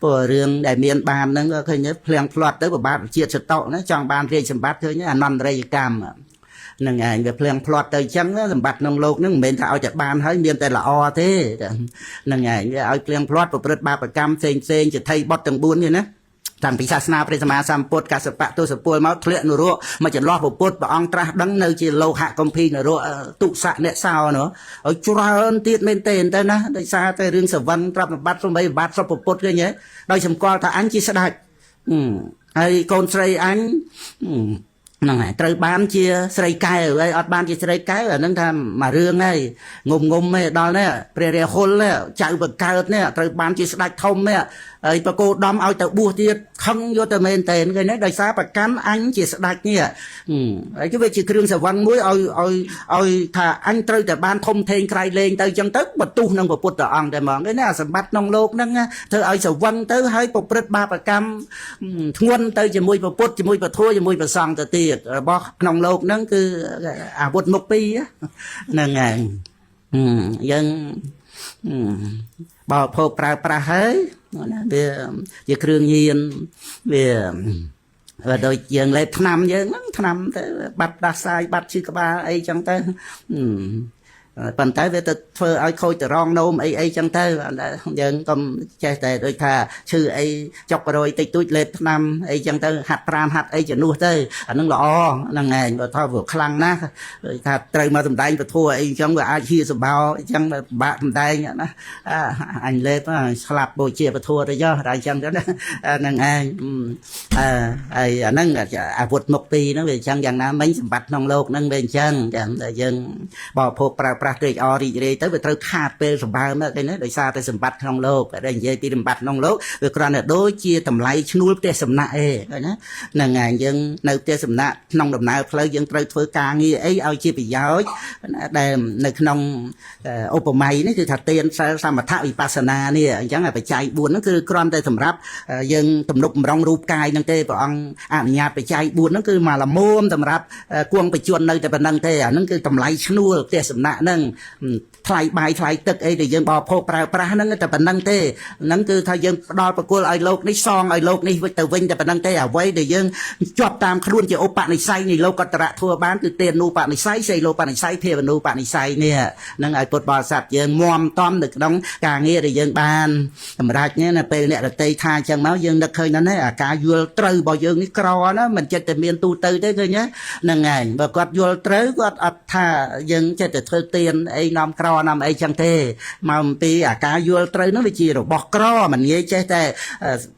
ព្រោះរឿងដែលមានបានហ្នឹងក៏ឃើញភ្លៀងផ្្លាត់ទៅពិបាកជាតិសតុណាចង់បានរាជសម្បត្តិឃើញអនន្តរិយកម្មនឹងឯងវាភ្លៀងផ្្លាត់ទៅអញ្ចឹងសម្បត្តិក្នុងលោកហ្នឹងមិនមែនថាឲ្យតែបានហើយមានតែល្អទេនឹងឯងវាឲ្យភ្លៀងផ្្លាត់ប្រព្រឹត្តបាបកម្មផ្សេងផ្សេងជាថៃបុតទាំង4នេះណា តាំងពីសាសនាព្រះសម្មាសម្ពុទ្ធកសបៈទសពលមកធ្លាក់នរកមកចន្លោះពុទ្ធព្រះអង្គត្រាស់ដឹងនៅជាលោហៈកំភីនរកទុសៈអ្នកសោនោះឲ្យច្រើនទៀតមែនទេទៅណាដោយសារតែរឿងសវឹងត្រាប់សម្បត្តិសំបីបាត់សុពពុទ្ធឃើញទេដោយសម្គាល់ថាអញជាស្ដេចហើយកូនស្រីអញហ្នឹងហើយត្រូវបានជាស្រីកែវហើយអត់បានជាស្រីកែវអាហ្នឹងថាមួយរឿងហើយងុំងុំឯដល់នេះព្រះរាហុលចៅបង្កើតនេះត្រូវបានជាស្ដេចធំនេះហើយប្រគោដំឲ្យទៅបួសទៀតខឹងយកទៅមែនតែនគេនេះដោយសារប្រកាន់អញជាស្ដេចនេះហើយគឺវាជាគ្រឿងសវឹងមួយឲ្យឲ្យឲ្យថាអញត្រូវតែបានធំធេងក្រៃលែងទៅអញ្ចឹងទៅបន្ទុះនឹងពុទ្ធអង្គតែហ្មងគេណាសម្បត្តិក្នុងលោកហ្នឹងធ្វើឲ្យសវឹងទៅហើយប្រព្រឹត្តបាបកម្មធ្ងន់ទៅជាមួយពុទ្ធជាមួយពធជាមួយព្រះសង្ឃទៅទៀតរបស់ក្នុងលោកហ្នឹងគឺអាវុធមុខពីរហ្នឹងហើយយើងបរិភោគប្រើប្រាស់ហើយណាវាជាគ្រឿងញៀនវាបើដូចយើងលេបថ្នាំយើងហ្នឹងថ្នាំទៅបាត់ដាសាយបាត់ឈឺក្បាលអីចឹងទៅប៉ុន្តែវាទៅធ្វើឲ្យខូចតរងនោមអីអីចឹងទៅយើងកុំចេះតែដូចថាឈឺអីចុករយតិចតួចលេបថ្នាំអីចឹងទៅហាត់ប្រាណហាត់អីជំនួសទៅអានឹងល្អហ្នឹងឯងបើថាវាខ្លាំងណាស់ថាត្រូវមកសំដែងពធអីចឹងវាអាចហៀសបោអីចឹងពិបាកសំដែងណាអញលេបស្លាប់បូជាពធទៅចុះតែអញ្ចឹងទៅណាហ្នឹងឯងអឺហើយអាហ្នឹងអាវុធមុខពីរហ្នឹងវាអញ្ចឹងយ៉ាងណាមិញសម្បត្តិក្នុងលោកហ្នឹងវាអញ្ចឹងចាំតែយើងបរិភោគប្រើប្រាស់ត្រេកអររីករាយទៅវាត្រូវខាតពេលសម្បើមគេណាដោយសារតែសម្បត្តិក្នុងលោកដែលនិយាយពីសម្បត្តិក្នុងលោកវាគ្រាន់តែដូចជាតម្លៃឈ្នួលផ្ទះសំណាក់ឯងណាហ្នឹងហើយយើងនៅផ្ទះសំណាក់ក្នុងដំណើរផ្លូវយើងត្រូវធ្វើការងារអីឲ្យជាប្រយោជន៍ដែលនៅក្នុងឧបមានេះគឺថាទានសិលសមថវិបស្សនានេះអញ្ចឹងបច្ច័យ4ហ្នឹងគឺគ្រាន់តែសម្រាប់យើងទំនុកបំរុងរូបកាយហ្នឹងទេព្រះអង្គអនុញ្ញាតបច្ច័យ4ហ្នឹងគឺមកល្មមសម្រាប់គួងបញ្ជននៅតែប៉ុណ្្នឹងទេអាហ្នឹងគឺតម្លៃឈ្នួលផ្ទះសំណាក់ហ្នឹងថ្លៃបាយថ្លៃទឹកអីដែលយើងបរិភោគប្រើប្រាស់ហ្នឹងតែប៉ុណ្្នឹងទេហ្នឹងគឺថាយើងផ្ដល់ប្រគល់ឲ្យលោកនេះសងឲ្យលោកនេះវិញទៅវិញតែប៉ុណ្្នឹងទេអ្វីដែលយើងជាប់តាមខ្លួនជាឧបនិស្ស័យនៃលោកតរៈធัวបានគឺទានូបនិស្ស័យសីលោបនិស្ស័យភាវនូបនិស្ស័យនេះហ្នឹងឲ្យពុទ្ធបរិស័ទយើងមមតំនៅក្នុងការងារដែលយើងបានសម្រាប់នេះណាពេលអ្នករតីថាអញ្ចឹងមកយើងនឹកឃើញណាស់អាការយល់ត្រូវរបស់យើងនេះក្រណាមិនចិត្តតែមានទូទៅទេឃើញហ្នឹងឯងបើគាត់យល់ត្រូវគាត់អត់ថាយើងចិត្តតែធ្វើទានអីនាំក្រនាំអីចឹងទេមកអំពីអាការយល់ត្រូវនោះវាជារបស់ក្រមិនងាយចេះតែ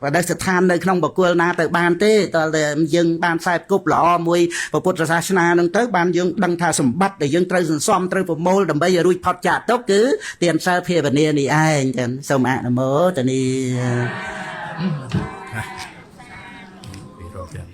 បដិស្ថាននៅក្នុងបុគ្គលណាទៅបានទេតើតែយើងបានខ្សែគប់ល្អមួយពុទ្ធសាសនានឹងទៅបានយើងដឹងថាសម្បត្តិដែលយើងត្រូវសន្សំត្រូវប្រមូលដើម្បីឲ្យរួចផុតចាកទុក្ខគឺទានសិលភាវនានេះឯងចឹងសូមអនុមោទនា។